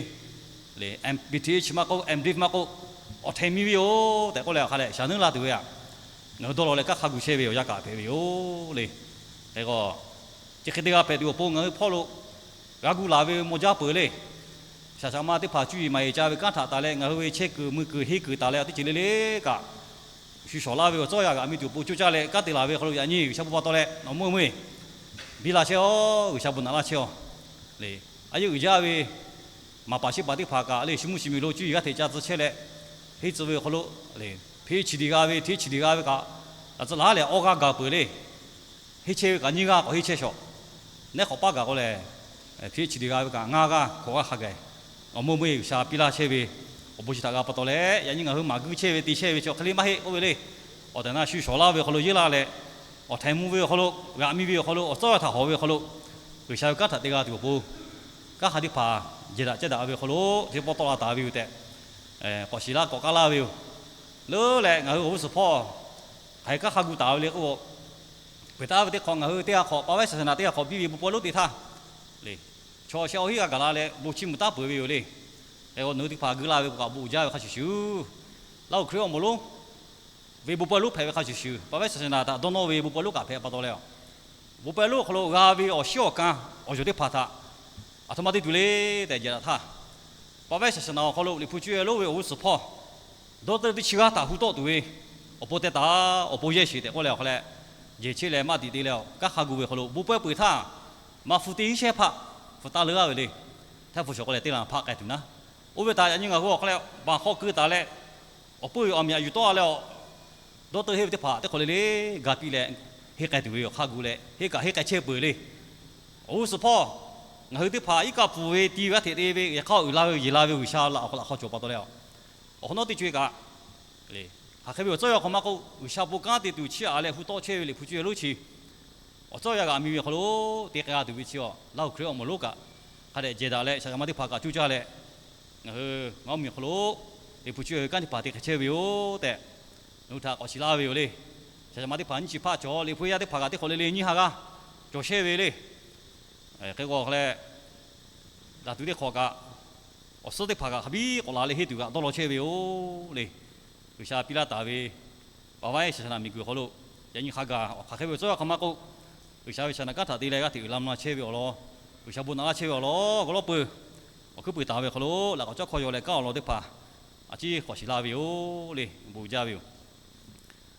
le, M.Th maˇ k'oˆ, M.Div maˇ k'oˆ, awˬ htaiˍ miˇ ve yoˬ tehꞈ k'oˆ leh awˬ hk'a leh shaˍ nuˉ laˇ tuˬ ve htaꞈ ngaˬ hui dawˇ law leh kanˉ hk'a gu chehˇ ve awˬ yanˇ kaꞈ hpehꞈ ve yoˬ le. Hk'e k'o, chi hk'e te g'a hpehꞈ tuˬ awˬ pon ngaˬ hui hpawˇ lo g'a gu laˬ ve maw jaˇ peuˬ le. Shaˍ shaˍ ma teˇ hpaˍ cuˇ yiˍ maˍ yiˍ ca ve kanˉ htaꞈ taˍ leh ngaˬ hui ve chehˇ kuiˬ mui kuiˬ henˇ kuiˬ taˍ leh awˬ teˇ ceuˬ le le kaꞈ, shu shawˍ laˇ ve awˬ tcuhˉ awˬ yaˇ g'aꞈ mi tuˬ awˬ pon coˇ caˇ leh kanˉ te laˬ ve hk'aw lo yaꞈ nyi G'uiˬsha bon pa taw leh nawˬ meuˇ meuˇ biˇ la chehˇ-oˬ, G'uiˬsha bon naꞈ laˇ chehˇ-oˬ le. A yeˇ uiˍ jaˇ ve maˍ paˍ shehˇ paˍ teˇ hpaˍ kaꞈ le, shu mvuhˇ shu miˬ lo cuˇ yiˍ g'a hteꞈ ca tcuh chehˇ leh, henˇ tcuh ve awˬ hk'aw lo le, Ph.D g'a ve, Th.D g'a ve kaꞈ, a tcuh laˬ leh awˇ g'aˇ gaˬ peuˬ le. Henˇ chehˇ ve kaꞈ nyiˇ g'aˇ k'awꞈ henˇ chehˇ shawˍ. Nehˉ hk'awꞈ paˉ gaˬ k'oˆ leh, Ph.D g'a ve kaꞈ ngaˇ g'aˇ hkawꞈ g'aˇ hk'a gaˬ Awˬ meuˇ meuˇ G'uiˬsha piˇ laˇ chehˇ ve awˬ bon chi htaꞈ g'a pa taw leh, yaꞈ nyi ngaˬ hui maˍ guiˇ chehˇ ve te chehˇ ve chi awˬ hk'e le maˇ heˆ k'oˆ ve le. Awˬ tehˬ na shu shawˍ laˇ ve awˬ hk'aw lo, yeˇ laˇ leh, awˬ htaiˍ mvuh ve awˬ hk'aw lo, g'aꞈ mi ve awˬ hk'aw lo, awˬ tcuhˉ awˬ htaꞈ hawˍ ve awˬ hk'aw lo, G'uiˬsha ve kanˉ htaꞈ te g'a tuˬ awˬ pon, kanˉ hk'a teˇ hpaˍ jehˬ daꞈ cehˇ daꞈ ve awˬ hk'aw lo teˇ pawˆ tawˆ la taˍ ve yoˬ tehꞈ, k'awꞈ shiˍ laˇ k'awꞈ k'aˉ laˇ ve yoˬ. Leuˉ leh ngaˬ hui awˬ g'uˇ suhˍ hpawˇ hk'aˬ hk'e kanˉ hk'a gu taˍ ve le k'o, peuˬ taˍ ve teˇ hk'awꞈ ngaˬ hui teˇ g'aˇ hk'awꞈ pa vehˉ saˍsaˍnaˍ teˇ g'aˇ hk'awꞈ biˇ ve bon pawehˇ lonˉ te htaˇ le, chaw sheh awˬ hinˉ g'a gaˬ la leh bon chiˇ mvuh taˉ peuˬ ve yoˬ le. Hk'e k'o nawˬ hui teˇ hpaˍ geu la ve k'o kaꞈ bon uiˍ jaˇ ve hk'a shuˍ shuˍ, Laˇ huˍ Hkriꞈ awˬ moˍ lonˉ ve bon pawehˇ lonˉ hpehꞈ ve hk'a shuˍ shuˍ, pa vehˉ saˍsaˍnaˍ htaꞈ dawˇ nawˇ ve bon pawehˇ lonˉ kaꞈ hpehꞈ pa taw leh, bon pawehˇ lonˉ awˬ hk'aw lo g'a ve awˬ shiˉ awˬ kan awˬ yawˬ teˇ hpaˍ htaꞈ aˬ htoꞈ ma te tuˬ le tehꞈ jehˬ daꞈ htaˇ, pa vehˉ saˍsaˍnaˍ awˬ hk'aw lo Liꞈ hpu cuˇ yehˬ lonˉ ve awˬ g'uˇ suhˍ hpawˇ dawˇ teuˇ teˇ chi g'aˇ htaꞈ hu tawˆ tuˬ ve awˬ pon teh taˍ, awˬ pon yehˇ sheˍ tehꞈ k'oˆ leh awˬ hk'aw leh, jehˬ chehˇ leh maˇ tiꞈ te leh, kanˉ hk'a gu ve awˬ hk'aw lo bon pawehˇ peuˬ htaˇ, maˍ hpu teˇ hinˉ shehˇ hpaˆ hpu taˇ leuˉ g'aˇ ve le. Htaiˇ hpu shawˍ k'oˆ leh teˇ lanˇ hpaˆ k'ai tuˬ naˉ. Oˇ ve htaꞈ yaꞈ nyi ngaˬ hui awˬ hk'aw leh baˬ hk'aw keu taˍ leh, awˬ puiˇ ve awˬ meh aꞈ yuˬ tawˆ leh, dawˇ teuˇ henˇ ve teˇ hpaˍ teˇ hk'awꞈ le le ga piˇ leh, henˇ k'ai tuˬ ve yoˬ. Hk'a gu leh henˇ kaꞈ henˇ k'ai chehˇ peuˬ le. Awˬ g'uˇ suhˍ hpawˇ ngaˬ hui teˇ hpaˍ iˉ kaˆ pfuhˍ ve ti ve g'aˇ hteꞈ te ve yehˬ hk'aˇ uiˍ la ve yoˬ, yeˬ la ve G'uiˬsha laꞈ awˬ hk'aw laꞈ hk'aw cawˬ pa taw leh, awˬ hk'awꞈ nawˉ teˇ co e kaꞈ le, hk'aˬ hk'e ve awˬ tcuhˉ awˬ hk'aw maˇ k'oˆ, G'uiˬsha bon kanˉ te tuˬ chiˇ aꞈ leh hu tawˆ chehˇ ve Liꞈ hpu cuˇ yehˬ lonˉ chi awˬ tcuhˉ yaˇ g'aꞈ mi ve awˬ hk'aw lo te k'ai g'a tuˬ ve chi awˬ Laˇ huˍ Hkriꞈ awˬ moˍ lonˉ kaꞈ hk'a dehꞈ jehˬ daꞈ leh, shaˍ yaꞈ ma teˇ hpaˍ kaꞈ cuˇ caˇ leh, ngaˬ hui ngaˬ mvuhˇmiˬ awˬ hk'aw lo Liꞈ hpu cuˇ yehˬ ve kanˉ teˇ hpaˍ te hk'e chehˇ ve yoˬ tehꞈ, nawˬ hui htaꞈ k'awꞈ shiˍ laˇ ve yoˬ le. Shaˍ yaꞈ ma teˇ hpaˍ nyiˇ chi hpaˆ cawˬ, Liꞈ hpu yaˇ teˇ hpaˍ kaꞈ teˇ hk'awꞈ le le nyiˇ ha g'aˇ cawˬ chehˇ ve le. Hk'e k'o hk'a leh, daꞈ tuˬ teˇ hk'awꞈ kaꞈ, awˬ suhˉ teˇ hpaˍ kaꞈ hk'a biˉ k'awꞈ la leh henˇ tuˬ kaꞈ dawˇ law chehˇ ve yoˬ le. G'uiˬsha piˇ laˇ taˍ ve pa vaiˉ saˍsaˍnaˍ miˬguiˬ awˬ hk'aw lo, yaꞈ nyi hk'a gaˬ awˬ hk'aˬ hk'e ve awˬ tcuhˉ awˬ hk'aw maˇ k'oˆ, G'uiˬsha ve shaˍ naˍ kanˉ htaꞈ te leh g'aˇ hteꞈ uiˍ la mvuh la chehˇ ve awˬ lawn, G'uiˬsha bon naꞈ laˇ chehˇ ve awˬ lawn g'aw lawˉ peuˬ, awˬ hkuiˉ puiˍ taˍ ve awˬ hk'aw lo laꞈ k'awꞈ cawˇ hkawˇ yaw leh kanˉ awˬ lawn teˇ hpaˍ a ciˉ k'awꞈ shiˍ laˇ ve yoˬ le. Bon jaˇ ve yoˬ.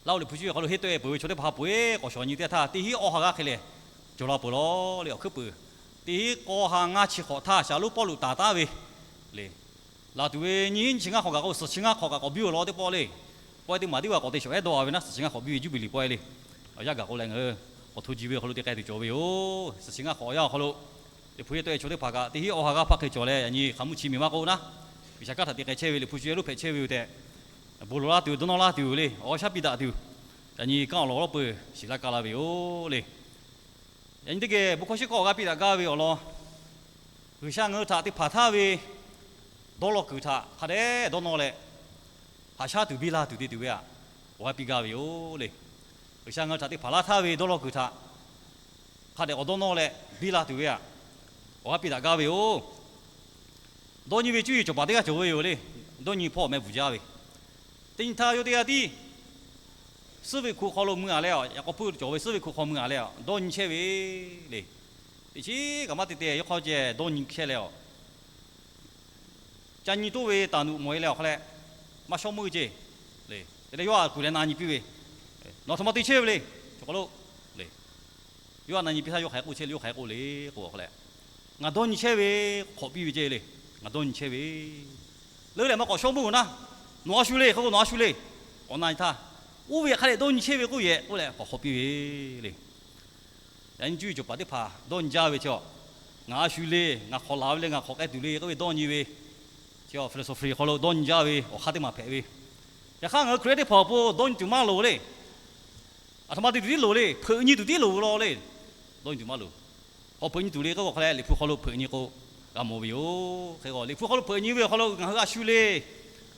Laˇ huˍ Liꞈ hpu cuˇ yehˬ awˬ hk'aw lo henˇ tawˆ e peuˬ ve chaw teˇ hpaˍ hpaw e k'awꞈ shawˍ nyi teˇ htaˇ, teˇ hinˉ awˇ ha g'aˇ hk'e leh cawˬ la peuˬ law le. Awˬ hkuiˉ puiˍ teˇ hinˉ k'awˇ ha ngaˇ chi hk'awꞈ htaˇ, shaˍlonˉ Pawˇluꞈ taˍ taˉ ve le, laˬ tuˬ ve nyiˇ hinˉ nyiˇ chi ngaˇ hk'awꞈ kaꞈ k'o suhˍ chi ngaˇ hk'awꞈ kaꞈ k'awꞈ biˇ awˬ lawn teˇ pawˆ le. Pawehˇ teˇ maˬ teˇ g'aˇ k'awꞈ te shawˍ ehˉ dawˇ a ve naˉ, suhˍ chi ngaˇ hk'awꞈ biˇ ve Juˇbiˍliˍ pawehˇ le. Awˬ yanˇ gaˬ k'o leh ngaˬ hui k'awꞈ hto ji ve awˬ hk'aw lo te k'ai tuˬ cawˬ ve yoˬ. Suhˍ chi ngaˇ hk'awꞈ awˬ yanˇ awˬ hk'aw lo Liꞈ hpu yaˇ tawˆ e chaw teˇ hpaˍ kaꞈ teˇ hinˉ awˇ ha g'aˇ hpaˆ hk'e cawˬ leh, yaꞈ nyi hk'aˬ mvuhˇ chi miˬ maˇ k'oˆ naˉ, G'uiˬsha kanˉ htaꞈ te k'ai chehˇ ve Liꞈ hpu cuˇ yehˬ lonˉ hpehꞈ chehˇ ve yoˬ tehꞈ, bon lawˬ laˇ tuˬ, dawˇ nawˇ laˇ tuˬ le, awˬ g'aˇ shaˉ piˇ daꞈ tuˬ, yaꞈ nyi kanˉ awˬ lawn awˬ lawn peuˬ shiˍ laˇ kaˇ laˇ ve yoˬ le. Yaꞈ nyi teˇ geh bon hkawˇ shiˉ hkawˇ awˬ g'aˇ piˇ daꞈ gaˇ ve awˬ lawn, G'uiˬsha ngaˬ hui htaꞈ te hpanˍ htaˇ ve dawˇ law kuiˬ htaꞈ hk'a dehꞈ dawˇ nawˇ leh, haꞈ shaˉ tuˬ biˇ la tuˬ te tuˬ ve aꞈ, awˬ g'aˇ piˇ gaˇ ve yoˬ le. G'uiˬsha ngaˬ hui htaꞈ te hpanˍ laˇ htaˇ ve dawˇ law kuiˬ htaꞈ hk'a dehꞈ k'awꞈ dawˇ nawˇ leh biˇ la tuˬ ve aꞈ, awˬ g'aˇ piˇ daꞈ gaˇ ve yoˬ. Dawˇ nyi ve cuˇ yiˍ cawˬ paˍ teˇ g'aˇ cawˬ ve yoˬ le. Dawˇ nyi hpawˇ meh bvuhˬ jaˇ ve, teˇ nyi htaˇ yawˇ teˇ g'aˇ tiˉ suhˉ ve hkoꞈ hk'aw lo mui a leh, yaꞈ k'aw puiˇ cawˬ ve suhˉ ve hkoꞈ hk'aw mui a leh, dawˇ nyi chehˇ ve le. Teˇ chiˉ kaꞈ maˇ te te yawˇ hk'aw ceh dawˇ nyi chehˇ leh, ca nyi toˇ ve taˍ nuꞈ mawˬ e leh awˬ hk'a leh, maˇ shawˉ meuˇ ceˇ le. Te leh yawˇ a kuˬ leh na nyi piˇ ve, nawˬ aˬ htoꞈ ma te chehˇ ve le. Chaw k'aw lo le, yawˇ a na nyi piˇ htaˇ yawˇ hk'aˬ hk'e k'oˆ chehˇ le, yawˇ hk'aˬ hk'e k'oˆ le k'o, awˬ hk'a leh, ngaˬ dawˇ nyi chehˇ ve, hk'awꞈ piˇ ve ceˇ le. Ngaˬ dawˇ nyi chehˇ ve, leuˉ leh maˇ k'awꞈ shawˉ meuˇ naˉ, nawˬ a shu le hk'e k'o, nawˬ a shu le, k'awꞈ na nyi htaˇ, oˇ ve hk'a dehꞈ dawˇ nyi chehˇ ve k'oˆ yehꞈ k'oˆ leh k'awꞈ hk'awꞈ piˇ ve le. Yaꞈ nyi cuˇ yiˍ cawˬ paˍ teˇ hpaˍ dawˇ nyi jaˇ ve chi, ngaˬ a shu le, ngaˬ hk'awꞈ laˬ ve le, ngaˬ hk'awꞈ k'ai tuˬ le k'oˆ ve dawˇ nyi ve chi, philosophy hk'aw lo dawˇ nyi jaˇ ve awˬ hk'aˇ teˇ maˬ hpehꞈ ve. Yaꞈ hk'aˇ ngaˬ hui Hkriꞈ yaˇ teˇ hpaˍ awˬ pon dawˇ nyi tuˬ maˇ loˍ le. Aˬ htoꞈ ma te tuˬ tiˉ loˍ le, hpeuꞈ nyi tuˬ tiˉ loˍ ve law le. Dawˇ nyi tuˬ maˇ loˍ. K'awꞈ hpeuꞈ nyi tuˬ le k'oˆ ve awˬ hk'a leh, Liꞈ hpu hk'aw lo hpeuꞈ nyi k'o g'a mawˬ ve yoˬ. Hk'e k'o Liꞈ hpu hk'aw lo hpeuꞈ nyi ve awˬ hk'aw lo ngaˬ hui a shu le,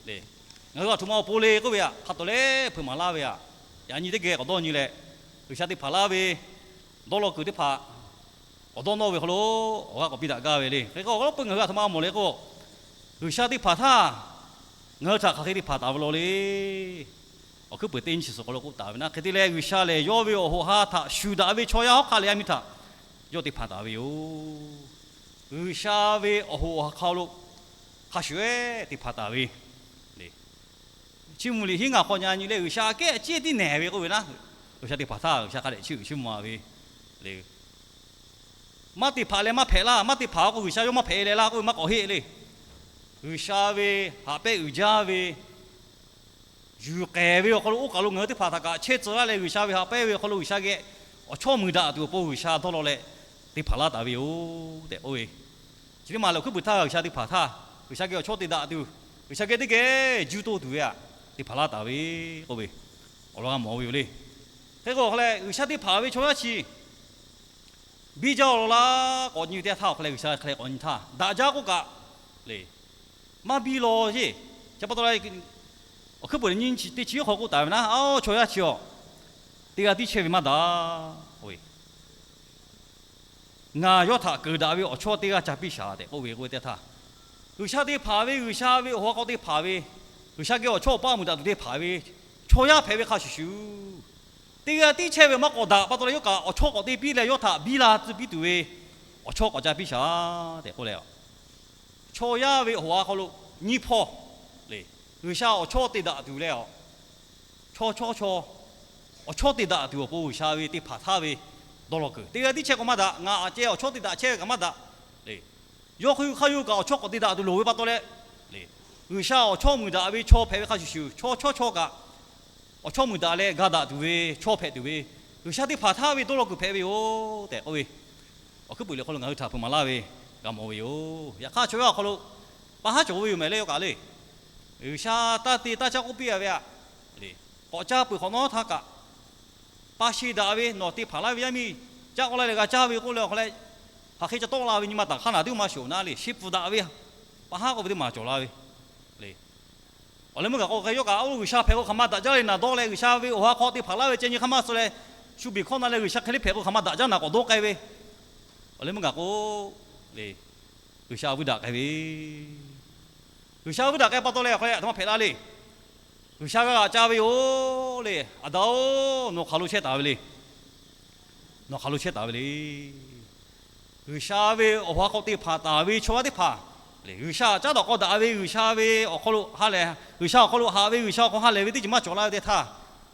le, ngaˬ hui aˬ htoꞈ ma awˬ pon le k'oˆ ve aꞈ hk'a tawˍ leh hpeuꞈ maˍ laˇ ve aꞈ, yaꞈ nyi teˇ geh k'awꞈ dawˇ nyi leh, G'uiˬsha te hpanˍ laˇ ve dawˇ law kuiˬ teˇ hpaˍ k'awꞈ dawˇ nawˇ ve hk'aw lo awˬ g'aˇ k'awꞈ piˇ daꞈ gaˇ ve le. Hk'e k'o awˬ g'aˇ lawˉ peuˬ ngaˬ hui aˬ htoꞈ ma mawˬ le k'o, G'uiˬsha teˇ hpaˍ htaˇ ngaˬ hui htaꞈ hk'aˬ hk'e te hpanˍ taˍ ve law le. Awˬ hkuiˉ peuˬ teˇ nyi chi suhˍ hk'aw lo k'oˆ taˍ ve naˉ, hk'e te leh G'uiˬsha lehˬ yawˇ ve awˬ hoꞈ ha htaꞈ shuˍ daꞈ ve chaw yaˇ hawˉ hk'aˆ leh yaˇ miˇ htaꞈ yawˇ te hpanˍ taˍ ve yoˬ. G'uiˬsha ve awˬ hoꞈ awˬ ha hk'aw lo hk'a shuˍ ehˉ te hpanˍ taˍ ve le. Chiˇ mvuh liꞈ hiˉ ngaˬ hk'aw nyi nyi leh G'uiˬsha kehˉ ciˉ tiˉ nehˬ ve k'oˆ ve naˉ, G'uiˬsha te hpanˍ htaˇ G'uiˬsha hk'a dehꞈ chiˇ uiˍ chiˇ mvuh a ve le. Maˇ te hpanˍ leh maˇ hpehꞈ laˇ, maˇ te hpanˍ k'o G'uiˬsha yawˇ maˇ hpehꞈ e leh laˇ k'oˆ ve maˇ k'awꞈ heˆ le. G'uiˬsha ve haꞈ pehnˇ uiˍ jaˇ ve yuˬ k'ehˬ ve awˬ hk'aw lo oˇ kaˬ lo ngaˬ hui teˇ hpaˍ htaꞈ kaꞈ chehˇ tcuh laˇ leh, G'uiˬsha ve haꞈ pehnˇ ve awˬ hk'aw lo G'uiˬsha geh awˬ chawˇ muiˬ daꞈ tuˬ awˬ pon G'uiˬsha dawˇ law leh te hpanˍ laˇ taˍ ve yoˬ tehꞈ k'oˆ ve. Chi teˇ maˬ lehˬ awˬ hkuiˉ puiˍ htaˇ G'uiˬsha te hpanˍ htaˇ, G'uiˬsha geh awˬ chawˇ te daꞈ tuˬ, G'uiˬsha geh teˇ geh juˇ toˇ tuˬ ve aꞈ, te hpanˍ laˇ taˍ ve k'oˆ ve awˬ lawn g'a mawˬ ve yoˬ le. Hk'e k'o hk'a leh G'uiˬsha te hpanˍ ve chaw yaˇ chi biˇ jaˇ-oˬ law laˇ k'awꞈ nyi teˇ htaˇ, awˬ hk'a leh G'uiˬsha hk'e leh k'awꞈ nyi htaˇ, daꞈ jaˇ k'oˆ kaꞈ le, maˇ biˇ law yeˇ. Chi pa taw leh, awˬ hkuiˉ puiˍ le nyi chi teˇ chi oˇ hk'aw k'oˆ taˍ ve naˉ, aˬ, chaw yaˇ chi-aˬ, teˇ g'aˇ tiˉ chehˇ ve maˇ daꞈ. Ngaˬ yawˇ htaꞈ keunˍ daꞈ ve awˬ chawˇ teˇ g'aˇ ca piˇ shaˍ tehꞈ k'oˆ ve k'oˆ ve teˇ htaˇ, G'uiˬsha te hpanˍ ve, G'uiˬsha ve awˬ ha hk'aw te hpanˍ ve, G'uiˬsha geh awˬ chawˇ awˬ paˇ muiˬ daꞈ tuˬ te hpanˍ ve chaw yaˇ hpehꞈ ve hk'a shuˍ shuˍ, teˇ g'aˇ tiˉ chehˇ ve maˇ k'awꞈ daꞈ pa taw leh, yawˇ kaꞈ awˬ chawˇ k'awꞈ te piˇ leh yawˇ htaꞈ biˇ la tcuh piˇ tuˬ ve awˬ chawˇ k'awꞈ ca piˇ shaˍ tehꞈ k'oˆ leh, chaw yaˇ ve awˬ ha hk'aw lo nyiˇ hpawˇ le, G'uiˬsha awˬ chawˇ te daꞈ tuˬ leh, chaw chaw chaw awˬ chawˇ te daꞈ tuˬ awˬ pon G'uiˬsha ve te hpanˍ htaˇ ve dawˇ law kuiˬ, teˇ g'aˇ tiˉ chehˇ k'o maˇ daꞈ, ngaˬ aꞈ ceh awˬ chawˇ te daꞈ chehˇ ve kaꞈ maˇ daꞈ le. Yawˇ hk'aˇ yawˇ kaꞈ awˬ chawˇ k'awꞈ te daꞈ tuˬ loˍ ve pa taw leh, G'uiˬsha awˬ chawˇ muiˬ daꞈ ve chaw hpehꞈ ve hk'a shuˍ shuˍ, chaw chaw chaw kaꞈ awˬ chawˇ muiˬ daꞈ leh ga daꞈ tuˬ ve chaw hpehꞈ tuˬ ve, G'uiˬsha te hpanˍ htaˇ ve dawˇ law kuiˬ hpehꞈ ve yoˬ tehꞈ k'oˆ ve, awˬ hkuiˉ puiˍ le hk'aw lo ngaˬ hui htaꞈ hpeuꞈ maˍ laˇ ve g'a mawˬ ve yoˬ. Yaꞈ hk'aˇ chaw yaˇ awˬ hk'aw lo pa haˉ cawˬ ve yoˬ mehˍ leh, yawˇ kaꞈ le, G'uiˬsha taˇ te taˇ caˇ k'oˆ piˇ a ve aꞈ le, k'awꞈ caˇ peuˬ hk'awꞈ nawˉ htaˇ kaꞈ, pa sheˍ daꞈ ve nawˬ te hpanˍ laˇ ve yaˇ miˇ caˇ k'awꞈ la leh g'a caˇ ve k'oˆ leh awˬ hk'a leh, hk'aˬ hk'e ca tawˆ la ve nyi ma taˍ hk'aˇ naˬ teˇ maˇ shoˍ naˉ le, sheˍ pfuhˍ daꞈ ve pa haˉ k'oˆ ve teˇ maˬ cawˬ la ve le. Awˬ leh meuˇ gaˬ k'o hk'e yawˇ kaꞈ oˇ G'uiˬsha hpehꞈ k'o hk'aˬ ma daꞈ jaˇ le naˬ dawˇ leh, G'uiˬsha ve awˬ ha hk'aw te hpanˍ laˇ ve ceh nyi hk'aˇ maˇ suh leh, shu beˬ hkawˇ na leh G'uiˬsha hk'e le hpehꞈ k'o hk'aˬ ma daꞈ jaˇ naˬ k'awꞈ dawˇ k'ai ve. Awˬ leh meuˇ gaˬ k'o le, G'uiˬsha vuiˇ daꞈ k'ai ve, G'uiˬsha vuiˇ daꞈ k'ai pa taw leh awˬ hk'a leh aˬ htoꞈ ma hpehꞈ la le. G'uiˬsha g'a g'aꞈ ca ve yoˬ le. Aˬ daꞈ-oˬ, nawˬ hk'aˬ lo chehˇ taˍ ve le. Nawˬ hk'aˬ lo chehˇ taˍ ve le. G'uiˬsha ve awˬ ha hk'aw te hpanˍ taˍ ve chaw yaˇ teˇ hpaˍ le, G'uiˬsha caˉ daꞈ k'aw daꞈ ve, G'uiˬsha ve awˬ hk'aw lo ha lehˬ, G'uiˬsha awˬ hk'aw lo haꞈ ve, G'uiˬsha awˬ hk'aw ha lehˬ ve teˇ ceuˬ maˇ cawˬ la ve teˇ htaˇ,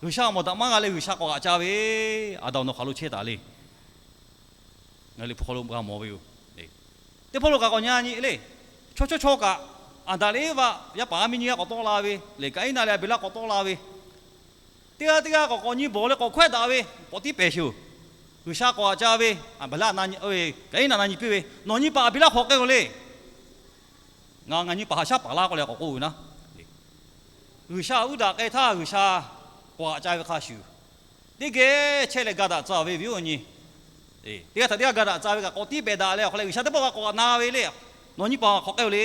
G'uiˬsha mawˬ daꞈ maˇ g'a leh G'uiˬsha k'awꞈ g'aꞈ ca ve, aˬ daꞈ-oˬ, nawˬ hk'aˬ lo chehˇ taˍ le. Ngaˬ hui Liꞈ hpu hk'aw lo g'a mawˬ ve yoˬ. Teˇ hpawˇ lo kaꞈ k'awꞈ nyi nyi le. Chaw chaw chaw kaꞈ, Aˍdanˍ leh Eˇvaꞈ yaˇ paˍ yaˇ miˇ nyiˇ g'aˇ k'awꞈ tawˆ la ve le, Kaˍiˉnaˆ leh Aˍbeˍlaˆ k'awꞈ tawˆ la ve, teˇ g'aˇ teˇ g'aˇ k'awꞈ k'awꞈ nyi bawˬ leh k'awꞈ hkawehˇ daꞈ ve, pawꞈ tiˉ pehˍ sheˍ-oˬ. G'uiˬsha k'awꞈ g'aꞈ ca ve, Aˍbeˍlaˆ, Kaˍiˉnaˆ na nyi piˇ ve, Nawˬ nyi paˍ Aˍbeˍlaˆ hk'awꞈ k'ai-oˬ le. Ngaˬ, ngaˬ nyi paˍ haꞈ shaˉ paˍ laˇ k'oˆ leh k'awꞈ k'oˆ ve naˉ, G'uiˬsha vuiˇ daꞈ k'ai htaˇ G'uiˬsha k'awꞈ g'aꞈ ca ve hk'a shuˍ, teˇ geh chehˇ leh ga daꞈ tcuh ve viˉ awˬ nyi, teˇ g'aˇ htaꞈ teˇ g'aˇ ga daꞈ tcuh ve kaꞈ k'awꞈ tiˉ pehˍ daꞈ leh awˬ hk'a leh G'uiˬsha teˇ pawˆ g'a k'awꞈ na ve le. Nawˬ nyi paˍ hk'awꞈ k'ai-oˬ le.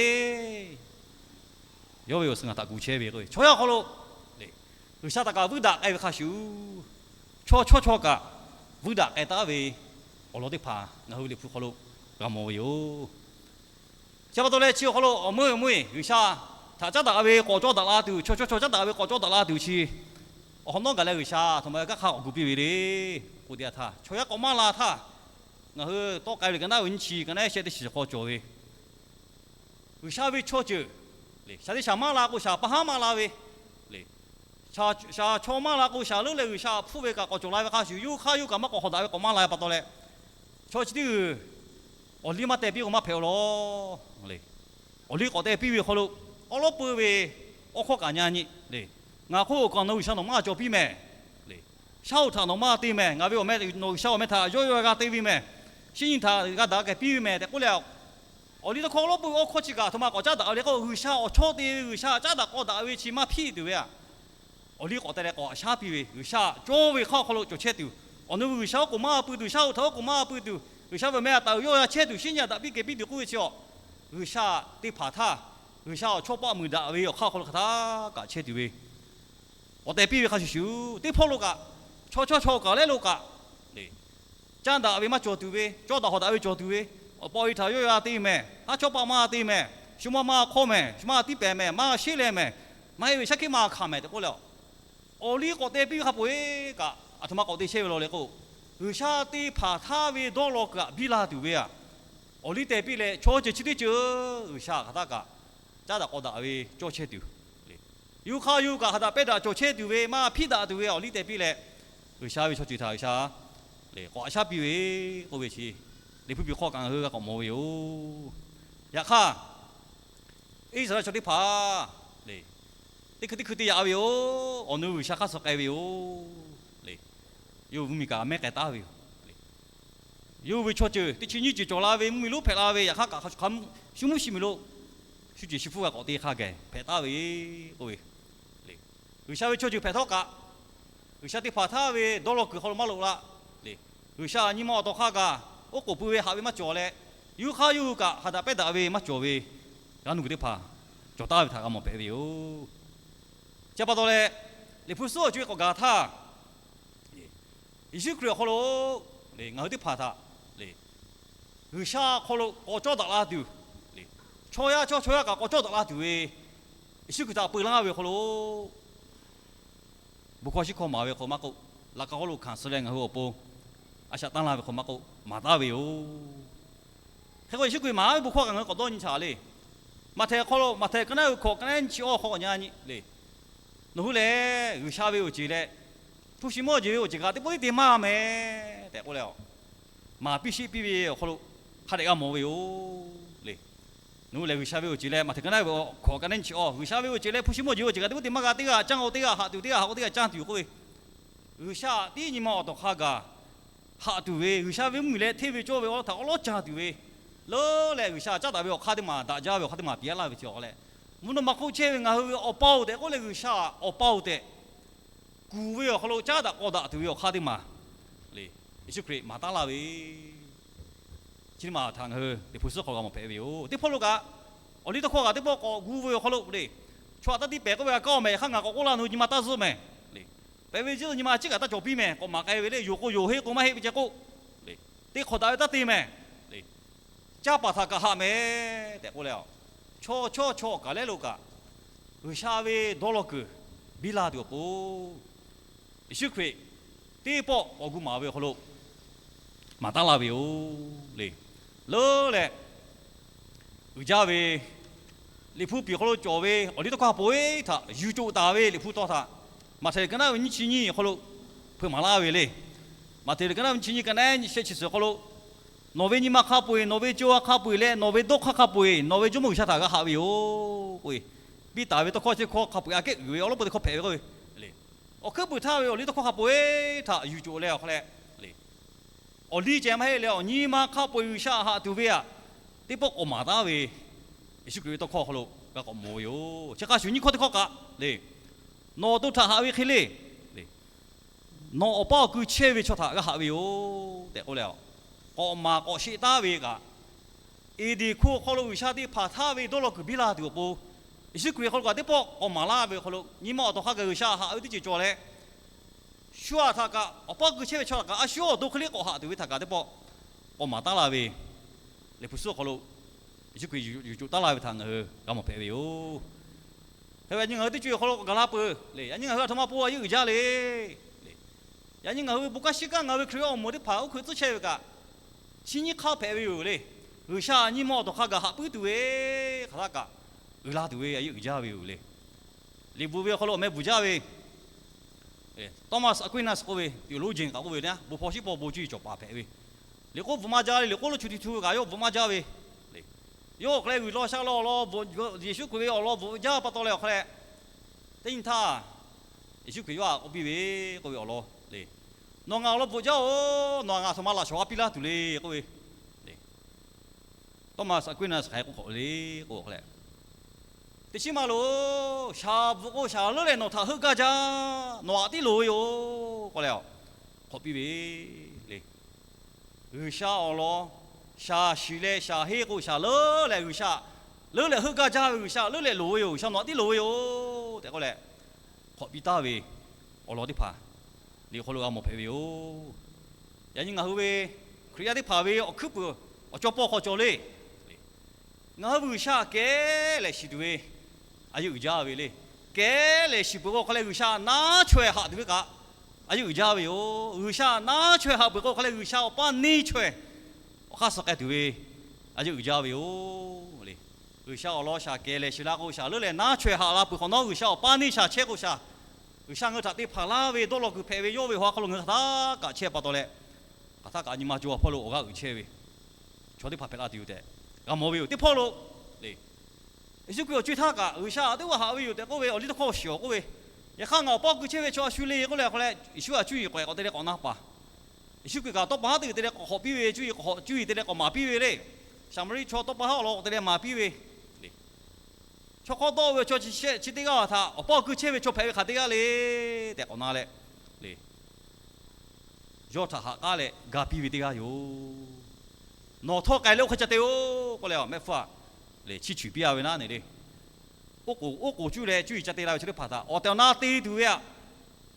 Yawˇ ve awˬ suhˍ ngaˬ htaꞈ gu chehˇ ve k'o, chaw yaˇ awˬ hk'aw lo le, G'uiˬsha htaꞈ kaꞈ vuiˇ daꞈ k'ai ve hk'a shuˍ, chaw chaw chaw kaꞈ vuiˇ daꞈ k'ai taˉ ve awˬ lawn teˇ hpaˍ ngaˬ hui ve Liꞈ hpu hk'aw lo g'a mawˬ ve yoˬ. Chi pa taw leh chi awˬ hk'aw lo awˬ meuˇ awˬ meuˇ G'uiˬsha htaꞈ caˉ daꞈ ve k'awꞈ cawˇ daꞈ la tuˬ, chaw chaw chaw caˉ daꞈ ve k'awꞈ cawˇ daꞈ la tuˬ chi, awˬ hk'awꞈ nawˉ gaˬ leh G'uiˬsha aˬ htoꞈ ma g'a kaˇ hk'a k'awꞈ gu piˇ ve le. K'oˆ teˇ yanˇ htaˇ, chaw yaˇ k'awꞈ maˇ la htaˇ, ngaˬ hui tawˆ k'ai ve le ka naˉ ve nyiˇ chi ka naˉ shehˆ teˇ chi hk'aw cawˬ ve, G'uiˬsha ve chaw ceuˬ le, shaˍ teˇ shaˍ maˇ la k'o shaˍ pa haˉ maˇ la ve le, shaˍ chaw maˇ la k'o shaˍ leuˉ leh G'uiˬsha htaꞈ hpfuhˇ ve kaꞈ k'awꞈ cawˬ la ve hk'a shuˍ, yawˇ hk'aˇ yawˇ kaꞈ maˇ k'awꞈ hk'awꞈ daꞈ ve k'awꞈ maˇ la ve pa taw leh, chaw chi teˇ g'uiˬ awˬ liˇ maˇ teh piˇ k'o maˇ hpehꞈ-oˬ law le. Awˬ liˇ k'awꞈ teh piˇ ve awˬ hk'aw lo awˉ lawˉ peuˇ ve awˉ hkawˇ kaꞈ nyi nyi le. Ngaˬ hk'oˆ awˬ kaˍ nawˬ G'uiˬsha nawˬ maˇ cawˬ piˇ mehˍ le. Shaˉ hoꞈ htaꞈ nawˬ maˇ te mehˍ. Ngaˬ ve awˬ meh nawˬ G'uiˬsha awˬ meh htaꞈ yawˇ yawˇ g'a te ve mehˍ. Shinˉ nyi htaꞈ g'a daꞈ kehˬ piˇ ve mehˍ tehꞈ k'oˆ leh, awˬ liˇ tawˇ hkawˇ awˉ lawˉ peuˇ ve awˉ hkawˇ chi kaꞈ aˬ htoꞈ ma k'awꞈ caˉ daꞈ ve le k'o, G'uiˬsha awˬ chawˇ te ve, G'uiˬsha caˉ daꞈ k'aw daꞈ ve chi maˇ hpiˇ tuˬ ve aꞈ, awˬ liˇ k'awꞈ teh leh k'awꞈ shaˉ piˇ ve, G'uiˬsha cawˇ ve hk'aˇ awˬ hk'aw lo cawˬ chehˇ tuˬ, awˬ nu ve G'uiˬsha oˉ k'oˍ maˇ pui tuˬ, shaˉ hoꞈ htaꞈ oˉ k'oˍ maˇ pui tuˬ, G'uiˬsha ve awˬ meh htaꞈ taˍ uiˍ yawˇ g'a chehˇ tuˬ, shinˉ nyi htaꞈ daꞈ piˇ kehˬ piˇ tuˬ k'oˆ ve chi aꞈ, G'uiˬsha te hpanˍ htaˇ, G'uiˬsha awˬ chawˇ paˆ muiˬ daꞈ ve awˬ hk'aˇ awˬ hk'aw lo hk'aˬ htaˇ kaꞈ chehˇ tuˬ ve k'awꞈ teh piˇ ve hk'a shuˍ shuˍ, teˇ hpawˇ lo kaꞈ chaw chaw chaw kaꞈ lehˉ lo kaꞈ le, caˇ daꞈ ve maˇ cawˬ tuˬ ve, cawˇ daꞈ hawˍ daꞈ ve cawˬ tuˬ ve, awˬ pa awˬ e htaꞈ yawˇ g'a te mehˍ, haˉ chawˇ paˆ maˇ te mehˍ, shu maˇ maˇ hk'awˇ mehˍ, shu maˇ tiˉ pehˍ mehˍ, maˇ sheˉ leh mehˍ, maˇ heˆ ve shaˉ hkiˆ maˇ hkanˍ mehˍ tehꞈ k'oˆ leh, awˬ liˇ k'awꞈ teh piˇ ve hk'a peu-eˬ kaꞈ aˬ htoꞈ ma k'awꞈ te chehˇ ve law le k'o, G'uiˬsha te hpanˍ htaˇ ve dawˇ law kuiˬ aꞈ biˇ la tuˬ ve aꞈ, awˬ liˇ teh piˇ leh chaw ceuˬ chi teˇ ceuˬ G'uiˬsha hk'aˬ htaˇ kaꞈ caˉ daꞈ k'aw daꞈ ve cawˇ chehˇ tuˬ, yawˇ hk'aˇ yawˇ kaꞈ hk'aˬ htaꞈ pehˇ daꞈ cawˬ chehˇ tuˬ ve maˇ hpiˇ daꞈ tuˬ ve awˬ liˇ teh piˇ leh, G'uiˬsha ve chaw ceuˬ htaꞈ G'uiˬsha le k'awꞈ shaˉ piˇ ve k'oˆ ve chi, Liꞈ hpu piˍ hk'aw kaꞈ ngaˬ hui g'a k'awꞈ mawˬ ve yoˬ. Yaꞈ hk'aˇ, Iˉsaˍreˍlaˆ chaw teˇ hpaˍ le, teˇ hkui teˇ hkui te yaꞈ ve yoˬ. Awˬ nu G'uiˬsha hk'aˇ suh k'ai ve yoˬ le. Yawˇ hui mvuhˇmiˬ kaꞈ mehˉ k'ai taˉ ve yoˬ. Yawˇ hui ve chaw ceuˬ teˇ chi nyiˇ ceuˬ cawˬ la ve, mvuhˇmiˬ lonˉ hpehꞈ la ve, yaꞈ hk'aˇ kaꞈ shu mvuhˇ shiˍ miˬ lo shu ceˬ shu hpfuhˇ g'a k'awꞈ te hk'a gaˬ hpehꞈ taˍ ve k'oˆ ve, G'uiˬsha ve chaw ceuˬ hpehꞈ htawˇ kaꞈ, G'uiˬsha teˇ hpaˍ htaˇ ve dawˇ law kuiˬ hk'aw lo maˇ loꞈ la le. G'uiˬsha nyi ma awˬ tawˍ hk'a gaˬ oˉ k'oˍ pui ve haꞈ ve maˇ cawˬ leh, yuˇ hk'aˇ yuˇ hui kaꞈ ha daꞈ pehˉ daꞈ ve maˇ cawˬ ve, g'aˇ nuˇ kuiˬ teˇ hpaˍ cawˬ taˍ ve htaꞈ g'a mawˬ hpehꞈ ve yoˬ. Chi pa taw leh, Liꞈ hpu suhˉ awˬ co e k'awꞈ gaˬ htaˇ, Yeˍsuˆ Hkriꞈ awˬ hk'aw lo ngaˬ hui teˇ hpaˍ htaꞈ G'uiˬsha hk'aw lo k'awꞈ cawˇ daꞈ la tuˬ, chaw yaˇ chaw chaw yaˇ kaꞈ k'awꞈ cawˇ daꞈ la tuˬ ve, Yeˍsuˆ Hkriꞈ htaꞈ peu laˇ ve awˬ hk'aw lo, bon hkawˇ shiˉ hkawˇ maˍ ve hk'aw maˇ k'oˆ, laꞈ ka hk'aw lo hkanˍ suh leh ngaˬ hui awˬ pon a shaꞈ tanˇ laˇ ve hk'aw maˇ k'oˆ, maˍ taˍ ve yoˬ. Hk'e k'o, Yeˍsuˆ Hkriꞈ maˍ ve bon hkawˇ kaꞈ ngaˬ hui k'awꞈ dawˇ nyi chaꞈ le. Maꞈhtehˍ hk'aw lo, Maꞈhtehˍ ka naˉ ve hkawꞈ ka naˉ nyi chi awˇ hk'aw k'awꞈ nyi a nyi le. Nawˬ hui lehˬ G'uiˬsha ve awˬ ceˬ leh hpu shi mawˇ jeˬ ve awˬ ceˬ kaꞈ teˇ pawˆ teˇ te maˇ mehˍ tehꞈ k'oˆ leh, maˍ piˇ sheˆ piˇ ve awˬ hk'aw lo hk'a dehꞈ g'a mawˬ ve yoˬ le. Nawˬ hui lehˬ G'uiˬsha ve awˬ ceˬ leh Maꞈhtehˍ ka naˉ ve hkawꞈ ka naˉ nyi chi awˇ, G'uiˬsha ve awˬ ceˬ leh hpu shi mawˇ jeˬ ve awˬ ceˬ kaꞈ teˇ pawˆ teˇ maˇ g'a, teˇ g'aˇ caˇ k'o teˇ g'aˇ haꞈ tuˬ, teˇ g'aˇ haꞈ k'o teˇ g'aˇ caˇ tuˬ k'oˆ ve, G'uiˬsha tiˉ nyi ma awˬ tawˍ hk'a gaˬ haꞈ tuˬ ve, G'uiˬsha ve mvuhˇmiˬ leh hteˇ ve cawˇ ve awˬ lawn htaꞈ awˉ lawˉ caˇ tuˬ ve, leuˉ leh G'uiˬsha caˉ daꞈ ve awˬ hk'aˇ teˇ maˬ daꞈ jaˇ ve awˬ hk'aˇ teˇ maˬ piˇ laˇ ve chi awˬ hk'aw leh, mvuhˇ naw ma hk'oˆ chehˇ ve ngaˬ hui ve Awˬ pa-oˬ tehꞈ k'oˆ leh G'uiˬsha Awˬ pa-oˬ tehꞈ kuˬ ve awˬ hk'aw lo caˉ daꞈ k'aw daꞈ tuˬ ve awˬ hk'aˇ teˇ maˬ le, Yeˍsuˆ Hkriꞈ maˍ taˉ laˇ ve chi teˇ maˬ htaꞈ ngaˬ hui Liꞈ hpu suhˉ hk'aw g'a mawˬ hpehꞈ ve yoˬ. Teˇ hpawˇ lo kaꞈ, awˬ liˇ tawˇ hkawˇ kaꞈ teˇ pawˆ k'awꞈ gu ve awˬ hk'aw lo le, chaw htaꞈ taˇ tiˇ pehˍ k'oˆ ve a kaˇ awˬ mehˍ, yaꞈ hk'aˇ ngaˬ k'awꞈ k'oˆ laˇ, nawˬ hui nyi ma taˇ zuhˆ mehˍ le. Pehꞈ ve ciˉ nyi ma chi kaꞈ taˇ cawˬ piˇ mehˍ, k'awꞈ maˍ k'ai ve le, yonˍ k'o yonˍ, henˇ k'o maˇ heˆ ve ceh k'oˆ le, te hk'awꞈ daꞈ ve taˇ te mehˍ le. Caˇ paˍ htaꞈ kaꞈ haꞈ mehˍ tehꞈ k'oˆ leh, chaw chawˇ chaw awˬ kaˬ lehˉ lo kaꞈ G'uiˬsha ve dawˇ law kuiˬ biˇ la tuˬ awˬ pon, Yeˍsuˆ Hkriꞈ teˇ pawˆ k'awꞈ gu maˍ ve awˬ hk'aw lo maˍ taˉ laˇ ve yoˬ le. Leuˉ leh uiˍ jaˇ ve Liꞈ hpu piˍ hk'aw lo cawˬ ve awˬ liˇ tawˇ hkawˇ hk'a peu-eˬ htaꞈ yuˬ coˬ taˍ ve Liꞈ hpu tawˇ htaꞈ Maꞈhtehˍ liꞈ ka naˉ ve nyiˇ chi nyiˇ awˬ hk'aw lo hpeuꞈ maˍ laˇ ve le. Maꞈhtehˍ liꞈ ka naˉ ve nyiˇ chi nyiˇ ka naˉ nyi shehˆ chi suhˍ awˬ hk'aw lo, Nawˬ ve nyi ma hk'a peu-eˬ, nawˬ ve co ha hk'a peu-eˬ leh nawˬ ve dawˇ hk'aˇ hk'a peu-eˬ nawˬ ve Jawˇmawˇ G'uiˬsha htaꞈ g'a haꞈ ve yoˬ k'oˆ ve, piˇ taˍ ve tawˇ hkawˇ chi hkawˇ hk'a peu-eˬ aꞈ kehˉ uiˍ ve awˬ lawn peu teˇ hkawˇ hpehꞈ ve k'oˆ ve le. Awˬ hkuiˉ puiˍ htaˇ ve awˬ liˇ tawˇ hkawˇ hk'a peu-eˬ htaꞈ yuˬ coˬ leh awˬ hk'a leh le, awˬ liˇ ceh maˇ heˆ leh awˬ nyi ma hk'a peu-eˬ G'uiˬsha haꞈ tuˬ ve aꞈ, teˇ pawˆ k'awꞈ maˍ taˉ ve Yeˍsuˆ Hkriꞈ ve tawˇ hkawˇ awˬ hk'aw lo g'a k'awꞈ mawˬ ve yoˬ. Chi hk'a shuˍ nyiˇ hkawˇ teˇ hkawˇ kaꞈ le, Nawˬ awˬ to htaꞈ haꞈ ve hk'e le, nawˬ Awˬ pa awˬ kui chehˇ ve chaw htaꞈ g'a haꞈ ve yoˬ tehꞈ k'oˆ leh, k'awꞈ maˍ k'awꞈ sheˆ taˉ ve kaꞈ, Eˍdenˍ hkuˇ awˬ hk'aw lo G'uiˬsha teˇ hpaˍ htaˇ ve dawˇ law kuiˬ biˇ la tuˬ awˬ pon, Yeˍsuˆ Hkriꞈ hk'aw lo kaꞈ teˇ pawˆ k'awꞈ maˍ laˇ ve awˬ hk'aw lo nyi ma awˬ tawˍ hk'a gaˬ G'uiˬsha haꞈ ve teˇ ceuˬ cawˬ leh, shu aꞈ htaꞈ kaꞈ Awˬ pa awˬ kui chehˇ ve chaw htaꞈ kaꞈ a shu awˬ to hk'e le k'awꞈ haꞈ tuˬ ve htaꞈ kaꞈ teˇ pawˆ k'awꞈ maˍ taˉ la ve, Liꞈ hpu suhˉ awˬ hk'aw lo Yeˍsuˆ Hkriꞈ yuˬ coˬ taˉ laˇ ve htaꞈ ngaˬ hui g'a mawˬ hpehꞈ ve yoˬ. Hk'e ve yaꞈ nyi ngaˬ hui teˇ co e awˬ hk'aw lo k'awꞈ gaˬ la peuˬ le. Yaꞈ nyi ngaˬ hui a htoꞈ ma pon a yeˇ uiˍ jaˇ le. Yaꞈ nyi ngaˬ hui ve bon kanˉ shiˉ kanˉ ngaˬ hui ve Hkriꞈ yaˇ awˬ moˍ teˇ hpaˍ oˇ hk'e tcuhˉ chehˇ ve kaꞈ, chi nyiˇ hk'aˇ hpehꞈ ve yoˬ le. G'uiˬsha nyi ma awˬ tawˍ hk'a gaˬ haꞈ puiˉ tuˬ ve hk'aˬ htaˇ kaꞈ uiˍ la tuˬ ve a yeˇ uiˍ jaˇ ve yoˬ le. Liꞈ bvuhꞈ ve awˬ hk'aw lo awˬ meh bvuhꞈ jaˇ ve Thomas Aquinas k'oˆ ve, theologian kaꞈ k'oˆ ve, bon hpaw shiˉ paw bon cuˇ yiˍ cawˬ paˍ hpehꞈ ve, liꞈ k'oˆ bvuhꞈ maˇ jaˇ le. Liꞈ k'oˆ lo chu ti tu ve kaꞈ yawˇ bvuhꞈ maˇ jaˇ ve le. Yawˇ awˬ hk'aw leh g'uiˬ law sha law awˬ lawn bvuhꞈ, Yeˍsuˆ Hkriꞈ ve awˬ lawn bvuhꞈ jaˇ pa taw leh awˬ hk'aw leh, teˇ nyi htaˇ Yeˍsuˆ Hkriꞈ yawˇ htaꞈ k'oˆ piˇ ve k'oˆ ve awˬ lawn le, Nawˬ ngaˬ awˬ lawn bvuhꞈ jaˇ-oˬ. Nawˬ ngaˬ a htoꞈ ma laꞈ shawˍ g'a piˇ laˇ tuˬ le k'oˆ ve, Thomas Aquinas hk'aˬ hk'e k'oˆ hk'awꞈ le k'o, teˇ chiˉ maˇ loˬ. Shaˍ bvuhꞈ k'o shaˍ leuˉ leh nawˬ htaꞈ heuˆ gaˇ jaˇ. Nawˬ aꞈ tiˉ loˍ ve yoˬ k'oˆ leh, k'awꞈ piˇ ve le. G'uiˬsha awˬ lawn shaˍ shiˍ leh shaˍ henˇ k'o shaˍ leuˉ leh G'uiˬsha leuˉ leh heuˆ gaˇ jaˇ ve, G'uiˬsha leuˉ leh loˍ ve yoˬ, G'uiˬsha nawˬ aꞈ tiˉ loˍ ve yoˬ tehꞈ k'oˆ leh, k'awꞈ piˇ taˍ ve awˬ lawn teˇ hpaˍ liꞈ hk'aw lo g'a mawˬ hpehꞈ ve yoˬ. Yaꞈ nyi ngaˬ hui ve Hkriꞈ yaˇ teˇ hpaˍ ve awˬ hkuiˉ puiˍ awˬ cawˇ pawˆ hk'aw cawˬ le. Ngaˬ hui G'uiˬsha kehˉ lehˬ shiˍ tuˬ ve a yeˇ uiˍ jaˇ ve le. Kehˉ lehˬ shiˍ peuˬ k'o hk'aw leh G'uiˬsha naˉ chaweh haꞈ tuˬ ve kaꞈ a yeˇ uiˍ jaˇ ve yoˬ. G'uiˬsha naˉ chaweh haꞈ peuˬ k'o hk'aw leh G'uiˬsha awˬ paˇ neˇ chaweh awˬ hk'aˇ suh k'ai tuˬ ve a yeˇ uiˍ jaˇ ve yoˬ le. G'uiˬsha awˬ lawn shaˍ kehˉ lehˬ shiˍ la k'o shaˍ leuˉ leh naˉ chaweh haꞈ la peuˬ hk'awꞈ nawˉ, G'uiˬsha awˬ paˇ neˇ shaˍ chehˇ k'o shaˍ, G'uiˬsha ngaˬ hui htaꞈ te hpanˍ laˇ ve dawˇ law kuiˬ hpehꞈ ve yawˇ ve hk'aw hk'aw lo ngaˬ hui hk'aˬ htaˇ kaꞈ chehˇ pa taw leh, hk'aˬ htaˇ kaꞈ nyi ma cawˬ awˬ hpawˇ lo awˬ g'aˇ uiˍ chehˇ ve chaw teˇ hpaˍ hpehꞈ la tuˬ yoˬ tehꞈ g'a mawˬ ve yoˬ. Teˇ hpawˇ lo le, Yeˍsuˆ Hkriꞈ awˬ co e htaˇ kaꞈ G'uiˬsha teˇ g'aˇ haꞈ ve yoˬ tehꞈ k'oˆ ve awˬ liˇ tawˇ hkawˇ shiˍ awˬ k'oˆ ve, Yaꞈ hk'aˇ ngaˬ Awˬ pa awˬ kui chehˇ ve chaw a shu le k'oˆ leh hk'aw leh, Yeˍsuˆ htaꞈ cuˇ yiˍ k'awꞈ k'awꞈ te leh k'awꞈ na paˍ. Yeˍsuˆ Hkriꞈ kaꞈ tawˇ pa haˉ teˇ g'uiˬ te leh k'awꞈ hawꞈ piˇ ve, cuˇ yiˍ k'awꞈ hawꞈ, cuˇ yiˍ te leh k'awꞈ maˍ piˇ ve le. Saˍmaˍriˆ chaw tawˇ pa haˉ awˬ lawn k'awꞈ te leh maˍ piˇ ve le. Chaw hk'awˇ dawˆ ve chaw chi shehˆ chi teˇ g'aˇ htaꞈ awˬ paˇ awˬ kui chehˇ ve chaw hpehꞈ ve hk'aˬ teˇ g'aˇ le tehꞈ k'awꞈ na leh, le, yawˇ htaꞈ ha k'aˉ leh ga piˇ ve teˇ g'aˇ yoˬ. Nawˬ htawˇ k'ai leh oˇ hk'e ca te-oˬ k'oˆ leh, mehˆ hpfuhˇ a le, chiˇ chuiˍ piˇ a ve naˉ ne le. Oˇ k'oˍ oˇ k'oˍ cuˇ leh cuˇ yiˍ ca te la ve chaw teˇ hpaˍ htaꞈ awˬ tehˬ awˬ na te tuˬ ve aꞈ,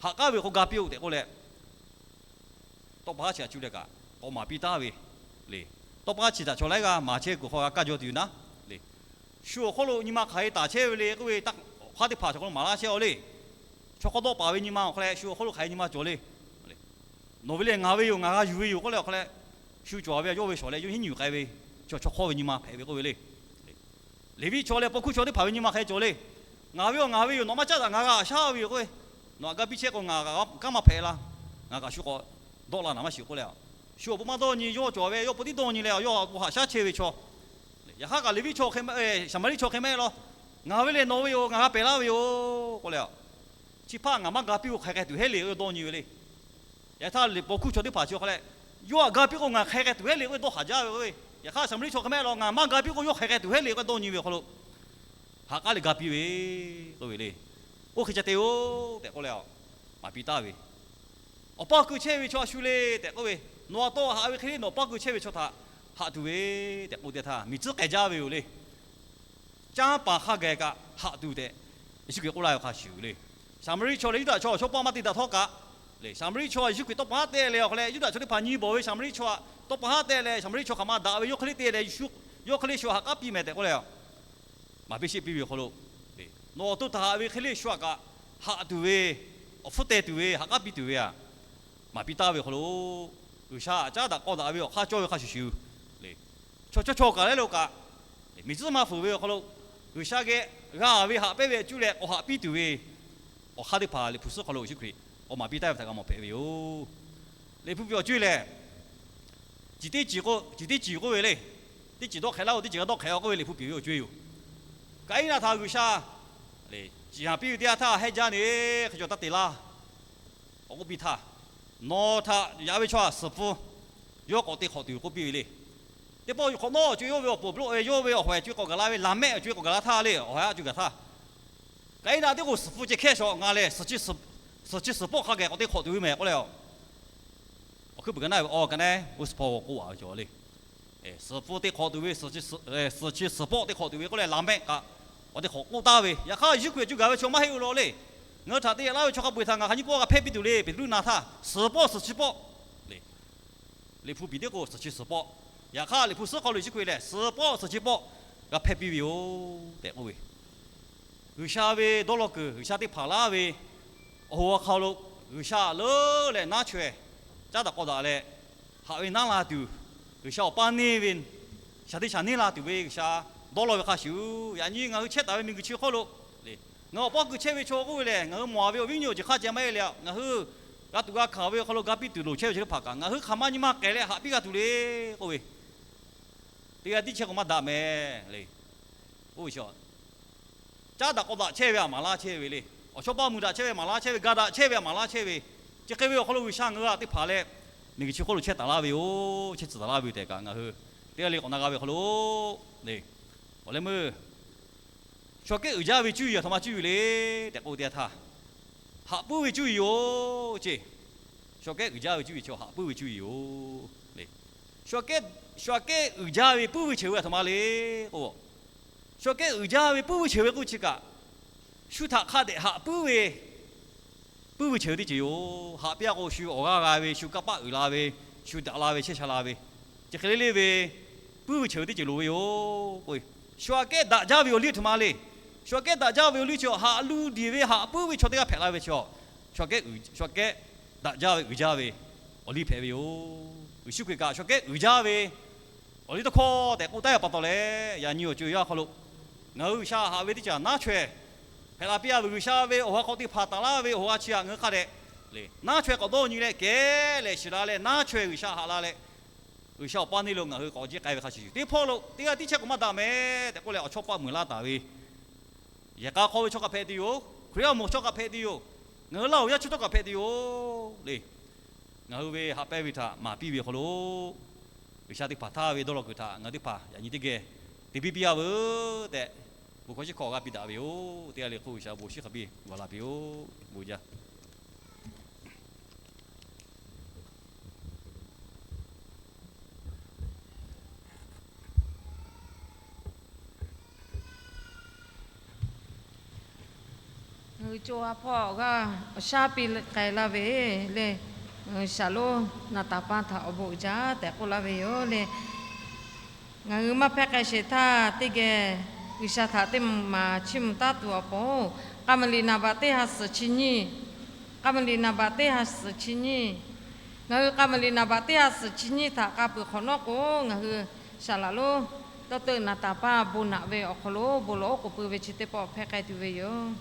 ha k'aˉ ve hk'aw ga piˇ-oˆ tehꞈ k'oˆ leh, tawˇ pa haˉ chi htaꞈ cuˇ leh kaꞈ k'awꞈ maˍ piˇ taˉ ve le. Tawˇ pa haˉ chi htaꞈ chaw laiˉ g'aˇ maˍ chehˇ kuiˬ hk'aw g'a kaˇ jaw tuˬ yoˬ naˉ le. Shu awˬ hk'oˆ lo nyi ma hk'aˬ hk'e taˍ chehˇ ve le k'oˆ ve, awˬ hk'aˇ teˇ hpaˍ chaw hk'aw lo maˍ laˇ chehˇ-oˬ le. Chaw hk'awˇ dawˆ paˍ ve nyi ma awˬ hk'aw leh shu awˬ hk'oˆ lo hk'aˬ hk'e nyi ma cawˬ le. Nawˬ ve lehˬ ngaˬ ve yoˬ, ngaˬ g'a yuˬ ve yoˬ k'oˆ leh awˬ hk'aw leh, shu cawˬ ve yawˇ ve shawˍ leh yawˇ hiˉ nyi yuˬ k'ai ve, chaw chaw hk'awˇ ve nyi ma hpehꞈ ve k'oˆ ve le. Leˍviˆ chaw leh paw hkuˇ chaw teˇ hpaˍ ve nyi ma hk'e cawˬ le. Ngaˬ ve yoˬ, ngaˬ ve yoˬ, nawˬ maˇ caˉ daꞈ, ngaˬ g'a shaˉ ve yoˬ k'oˆ ve, nawˬ htaꞈ ga piˇ chehˇ k'o ngaˬ kaꞈ kanˉ maˇ hpehꞈ la. Ngaˬ kaꞈ shu k'awꞈ dawˆ la naˍ maˇ shiˍ k'oˆ leh, shu awˬ bon maˇ dawˇ nyi, yawˇ cawˬ ve yawˇ po tiˉ dawˇ nyi leh yawˇ awˬ bon haꞈ shaˉ chehˇ ve chaw. Yaꞈ hk'aˇ kaꞈ Leˍviˆ chaw hk'e, Saˍmaˍriˆ chaw hk'e maˇ heˆ law. Ngaˬ ve lehˬ nawˬ ve yoˬ, ngaˬ g'a pehˬ laˇ ve yoˬ k'oˆ leh, chi hpaˇ ngaˬ maˇ ga piˇ k'o hk'aˬ hk'e tuˬ heˆ le k'oˆ ve dawˇ nyi ve le. Yaꞈ htaˇ le paw hkuˇ chaw teˇ hpaˍ chi awˬ hk'aw leh, yawˇ htaꞈ ga piˇ k'o ngaˬ hk'aˬ hk'e tuˬ heˆ le k'oˆ ve dawˇ haˍ jaˇ ve k'oˆ ve. Yaꞈ hk'aˇ Saˍmaˍriˆ chaw hk'e maˇ heˆ law, ngaˬ maˇ ga piˇ k'o yawˇ hk'aˬ hk'e tuˬ heˆ le k'oˆ ve dawˇ nyi ve awˬ hk'aw lo, ha k'aˉ leh ga piˇ ve k'oˆ ve le. Oˇ hk'e ca te-oˬ tehꞈ k'oˆ leh, maˍ piˇ taˍ ve, awˬ paˇ keu chehˇ ve chaw a shu le tehꞈ k'oˆ ve, nawˬ a taw haꞈ ve hk'e le nawˬ awˬ paˇ keu chehˇ ve chaw htaꞈ haꞈ tuˬ ve tehꞈ k'oˆ teˇ htaˇ, miˬ tcuhˉ k'ai jaˇ ve yoˬ le. Canˇ paˍ hk'a gaˬ kaꞈ haꞈ tuˬ tehꞈ, Yeˍsuˆ Hkriꞈ k'oˆ laˇ ve hk'a shuˍ le. Saˍmaˍriˆ chaw leh Yuˇdaꞈ chaw awˬ shawˉ paˇ maˇ te daꞈ htawˇ kaꞈ, le, Saˍmaˍriˆ chaw Yeˍsuˆ Hkriꞈ tawˇ pa haˉ te leh awˬ hk'aw leh, Yuˇdaꞈ chaw teˇ hpaˍ nyi bawˬ ve Saˍmaˍriˆ chaw htaꞈ tawˇ pa haˉ te leh, Saˍmaˍriˆ chaw hk'aˬ ma daꞈ ve yawˇ hk'e le te leh, yawˇ hk'e le shu htaꞈ haꞈ k'aˉ piˇ meh tehꞈ k'oˆ leh, maˍ piˇ sheˆ piˇ ve awˬ hk'aw lo, nawˬ awˬ to htaꞈ haꞈ ve hk'e le shu htaꞈ kaꞈ haꞈ tuˬ ve, awˬ hpfuhˇ teh tuˬ ve, haꞈ k'aˉ piˇ tuˬ ve aꞈ, maˍ piˇ taˍ ve awˬ hk'aw lo, G'uiˬsha htaꞈ caˉ daꞈ k'aw daꞈ ve awˬ hk'aˇ cawˇ ve hk'a shuˍ shuˍ le, chaw chaw chaw kaˬ leh lo kaꞈ, miˬ tcuhˉ maˇ fuiˍ ve awˬ hk'aw lo, G'uiˬsha geh g'a ve haꞈ pehnˇ ve cuˇ leh k'awꞈ haꞈ piˇ tuˬ ve awˬ hk'aˇ teˇ hpaˍ Liꞈ hpu suhˉ hk'aw lo Yeˍsuˆ Hkriꞈ k'awꞈ maˍ piˇ taˍ ve htaꞈ g'a mawˬ hpehꞈ ve yoˬ. Liꞈ hpu piˇ awˬ co-e lehˬ, ciˍ teˇ ciˍ k'o, ciˍ teˇ ciˍ k'oˆ ve le. Teˇ ciˍ dawˇ hk'ehꞈ laˇ-oˬ, teˇ ciˍ g'a dawˇ hk'ehꞈ-a k'oˆ ve Liꞈ hpu piˇ ve awˬ co-e yoˬ. Kaˍiˉnaˆ htaꞈ G'uiˬsha ciˍ haˍ piˇ ve teˇ yanˇ htaˇ, heˆ jaˇ ne, hk'e cawˬ taˇ te laˇ. Awˬ k'oˆ piˇ htaˇ, nawˬ htaꞈ yaꞈ ve chaw htaꞈ suhˍ pfuhˇ yawˇ k'awꞈ te hk'awꞈ tuˬ k'oˆ piˇ ve le. Teˇ pawˆ hk'awꞈ nawˉ awˬ co-e yawˇ ve awˬ pon awˬ hk'aw lo yawˇ ve awˬ hawehˬ co-e k'awꞈ gaˬ la ve, Laˍmehˆ awˬ co-e k'awꞈ gaˬ la htaˇ le, awˬ hawehˬ a co-e gaˬ htaˇ, Kaˍiˉnaˆ teˇ k'o suhˍ pfuhˇ ceh hkehˇ shawˍ, ngaˬ lehˬ suhˍ chi suhˍ pawˆ hk'a gaˬ k'awꞈ te hk'awꞈ tuˬ ve mehˍ k'oˆ leh, awˬ hkuiˉ puiˍ ka naˉ ve awˬ ka naˉ, oˇ suhˍ pawˆ k'oˆ a ve cawˬ le. Suhˍ pfuhˇ te hk'awꞈ tuˬ ve, suhˍ chi suhˍ pawˆ te hk'awꞈ tuˬ ve k'oˆ leh, Laˍmehˆ kaꞈ awˬ te hk'awꞈ k'oˆ taˍ ve. Yaꞈ hk'aˇ Yeˍsuˆ Hkriꞈ co gaˬ ve chaw maˇ heˆ-oˬ law le. Ngaˬ hui htaꞈ te yaꞈ laˇ ve chaw hk'a peu-eˬ htaꞈ ngaˬ hk'aˬ nyi k'oˆ g'a hpehˇ piˇ tuˬ le. Peˍtruˆ na htaˇ, suhˍ pawˆ suhˍ chi pawˆ le. Liꞈ hpu piˍ teˇ k'o suhˍ chi suhˍ pawˆ. Yaꞈ hk'aˇ Liꞈ hpu suhˉ hk'aw lo Yeˍsuˆ Hkriꞈ lehˬ, suhˍ pawˆ suhˍ chi pawˆ g'a hpehˇ piˇ ve yoˬ tehꞈ k'oˆ ve. G'uiˬsha ve dawˇ law kuiˬ, G'uiˬsha teˇ hpaˍ laˇ ve awˬ hoꞈ awˬ hk'aw lo, G'uiˬsha leuˉ leh naˉ chaweh caˉ daꞈ k'aw daꞈ leh, haꞈ ve naˉ la tuˬ, G'uiˬsha awˬ paˇ neˇ ve shaˍ teˇ shaˍ neˇ la tuˬ ve G'uiˬsha dawˇ law ve hk'a shuˍ, yaꞈ nyi ngaˬ hui chehˇ taˍ ve miˬguiˬ chi hk'oˆ lo le, ngaˬ hui awˬ paˇ kuiˬ chehˇ ve chaw k'oˆ ve lehˬ, ngaˬ hui mawˬ ve awˬ viˉ awˬ nyi awˬ ceuˬ hk'aˇ ceh maˇ heˆ leh, ngaˬ hui g'a tuꞈ g'a hkanˍ ve awˬ hk'aw lo ga piˇ tuˬ loˍ chehˇ ve chaw teˇ hpaˍ kaꞈ, ngaˬ hui hk'aˬ ma nyi ma k'ehˬ leh haꞈ piˇ g'a tuˬ le k'oˆ ve, teˇ g'aˇ tiˉ chehˇ k'o maˇ daꞈ mehˍ le. Oˇ ve chi caˉ daꞈ k'aw daꞈ chehˇ ve aꞈ maˍ laˇ chehˇ ve le. Awˬ chawˇ paˇ mui daꞈ chehˇ ve maˍ laˇ chehˇ ve, ga daꞈ chehˇ ve aꞈ maˍ laˇ chehˇ ve, chi hk'e ve awˬ hk'aw lo G'uiˬsha ngaˬ hui htaꞈ teˇ hpaˍ leh miˬguiˬ chi hk'oˆ lo chehˇ taˍ laˇ ve yoˬ. Chehˇ tcuh taˍ laˇ ve tehꞈ kaꞈ ngaˬ hui teˇ g'aˇ le k'awꞈ na g'a ve awˬ hk'aw lo, awˬ leh meuˇ shaw kehˉ uiˍ jaˇ ve cuˇ yiˍ aˬ htoꞈ ma cuˇ yiˍ le tehꞈ k'oˆ ve teˇ yanˇ htaˇ, haꞈ puiˉ ve cuˇ yiˍ yoˬ ceˇ. Shaw kehˉ uiˍ jaˇ ve cuˇ yiˍ chi haꞈ puiˉ ve cuˇ yiˍ yoˬ le. Shaw kehˉ uiˍ jaˇ ve puiˉ ve cheuˬ ve aˬ htoꞈ ma le k'o, shaw kehˉ uiˍ jaˇ ve puiˉ ve cheuˬ ve k'oˆ chi kaꞈ, shu htaꞈ hk'a dehꞈ haꞈ puiˉ ve puiˉ ve cheuˬ ve teˇ ceuˬ yoˬ. Haꞈ piˇ-a k'o, shu awˬ g'aˇ g'a ve, shu kanˇ paˆ uiˍ la ve, shu daꞈ la ve, chehˇ sha la ve, chi hk'e le le ve puiˉ ve cheuˬ ve teˇ ceuˬ loˍ ve yoˬ k'o, shu aꞈ kehˉ daꞈ jaˇ ve awˬ liˇ aˬ htoꞈ ma le. Shu aꞈ kehˉ daꞈ jaˇ ve awˬ liˇ chi haꞈ lu diˬ ve haꞈ puiˉ ve chaw teˇ g'aˇ hpehꞈ la ve chi, shu aꞈ kehˉ, shu aꞈ kehˉ daꞈ jaˇ ve uiˍ jaˇ ve awˬ liˇ hpehꞈ ve yoˬ. Yeˍsuˆ Hkriꞈ kaꞈ shu aꞈ kehˉ uiˍ jaˇ ve awˬ liˇ tawˇ hkawˇ tehꞈ k'oˆ taˍ ve pa taw leh, yaꞈ nyi awˬ co yaˇ hk'aw lo ngaˬ hui G'uiˬsha haꞈ ve teˇ caˬ naˉ chaweh hpehꞈ la piˇ-a ve, G'uiˬsha ve awˬ ha hk'aw teˇ hpaˍ taˍ laˇ ve awˬ ha chi htaꞈ ngaˬ hui hk'a dehꞈ le naˉ chaweh k'awꞈ dawˇ nyi leh kehˉ leh shiˍ la leh naˉ chaweh G'uiˬsha haꞈ la leh, G'uiˬsha awˬ paˇ neˇ lo ngaˬ hui k'awꞈ jeˇ k'ai ve hk'a shuˍ shuˍ, teˇ hpawˇ lo teˇ g'aˇ tiˉ chehˇ k'o maˇ daꞈ mehˍ tehꞈ k'oˆ leh, awˬ chawˇ paˆ muiˬ laˇ taˍ ve, yehˬ k'a hk'aw ve chaw kaꞈ hpehꞈ tuˬ yoˬ. Hkriꞈ yaˇ awˬ moˍ chaw kaꞈ hpehꞈ tuˬ yoˬ. Ngaˬ hui Laˇ huˍ yaˇ chaw htawˇ kaꞈ hpehꞈ tuˬ yoˬ le. Ngaˬ hui ve haꞈ pehnˇ ve htaꞈ maˍ piˇ ve awˬ hk'aw lo, G'uiˬsha teˇ hpaˍ htaˇ ve dawˇ law kuiˬ htaꞈ ngaˬ hui teˇ hpaˍ yaꞈ nyi teˇ geh te piˇ piˇ-a veuˬ tehꞈ, Bon hkawˇ shiˉ hkawˇ g'a piˇ daꞈ ve yoˬ. Teˇ g'aˇ le k'oˆ, G'uiˬsha bon shiˉ hk'a biˇ g'aw la piˇ-oˆ. Bon jaˇ. Ngaˬ hui co ha hpawˇ g'aˇ awˬ shaˉ piˇ k'ai laˇ ve le. Shaˍlonˍ naˍ taˍ paˇ htaꞈ awˬ bon uiˍ jaˇ tehꞈ k'oˆ laˇ ve yoˬ le. Ngaˬ hui maˇ hpehˇ k'ai sheˍ htaˇ, teˇ geh G'uiˬsha htaꞈ teˇ maˬ chiˇ mvuh taˉ tuˬ awˬ pon, k'a maˍ liꞈ naˍ baꞈ teˇ ha suhˍ chi nyiˇ, k'a maˍ liꞈ naˍ baꞈ teˇ ha suhˍ chi nyiˇ, ngaˬ hui k'a maˍ liꞈ naˍ baꞈ teˇ ha suhˍ chi nyiˇ htaꞈ k'a peuˬ hk'awꞈ nawˉ k'o, ngaˬ hui Shaˍlonˍ tawˇ teuˆ naˍ taˍ paˇ bon naꞈ ve awˬ hk'aw lo bon lawˬ oˉ k'oˍ pui ve chi teˇ pawˆ hpehˇ k'ai tuˬ ve yoˬ.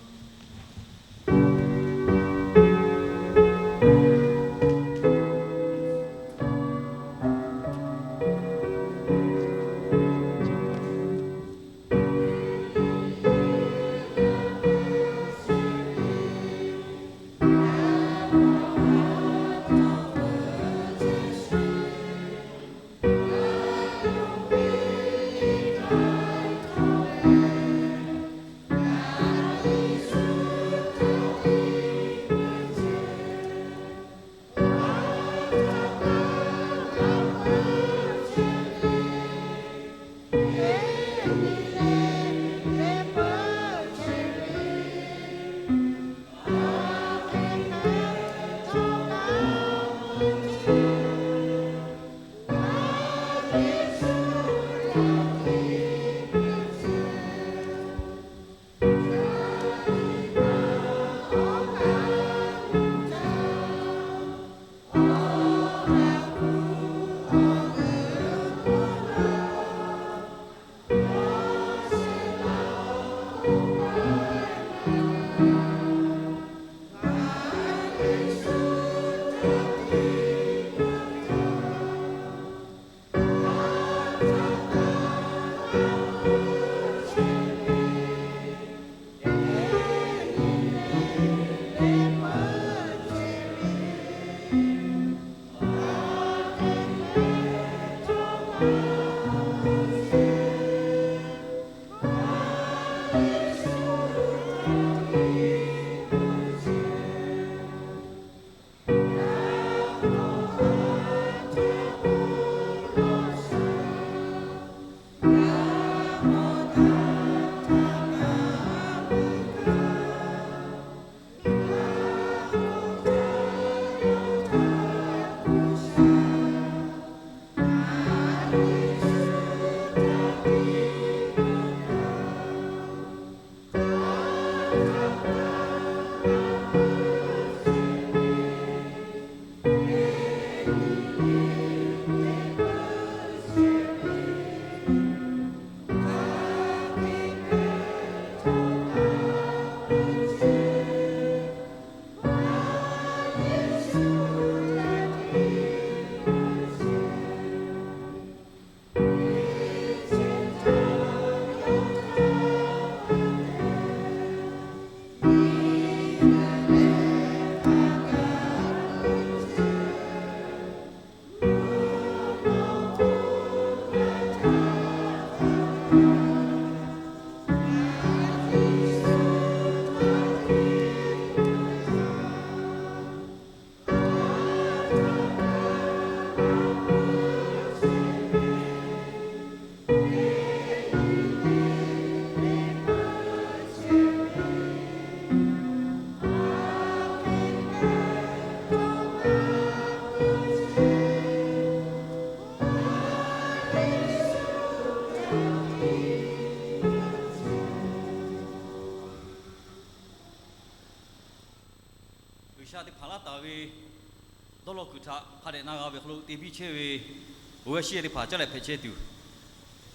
G'uiˬsha teˇ hpaˍ laˇ taˍ ve dawˇ law kuiˬ htaꞈ hk'a dehꞈ na g'a ve hk'aw lo te biˇ chehˇ ve, awˬ g'aˇ shiˉ teˇ hpaˍ caˉ leh hpehꞈ chehˇ tuˬ,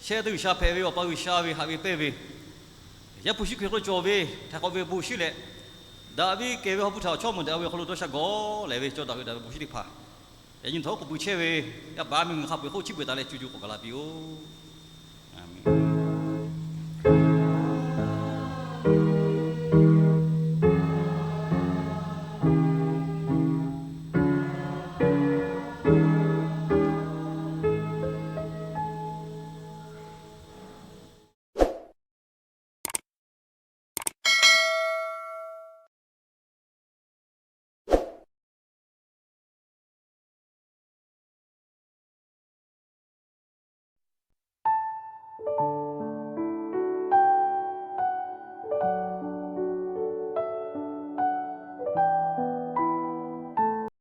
shehˆ teˇ G'uiˬsha hpehꞈ ve Awˬ pa G'uiˬsha ve haꞈ ve pehnˇ ve, Yaˇ hpu shinˉ hkui hk'aw lo cawˬ ve htaiˍ hk'awꞈ ve awˬ bon shinˉ leh, daꞈ ve kehˬ ve hawˉ hpu htaꞈ awˬ chawˇ mawˬ daꞈ ve awˬ hk'aw lo dawˇ sha gawˬ leh ve cawˇ daꞈ ve daꞈ ve awˬ bon shinˉ teˇ hpaˍ yaꞈ nyi htaꞈ oˉ k'oˍ pui chehˇ ve, yaˇ paˍ miˬguiˬ hk'a peu-eˬ hk'oˆ chiˇ beuꞈ taˍ leh co co k'awꞈ gaˬ la piˇ-oˆ. A menˬ.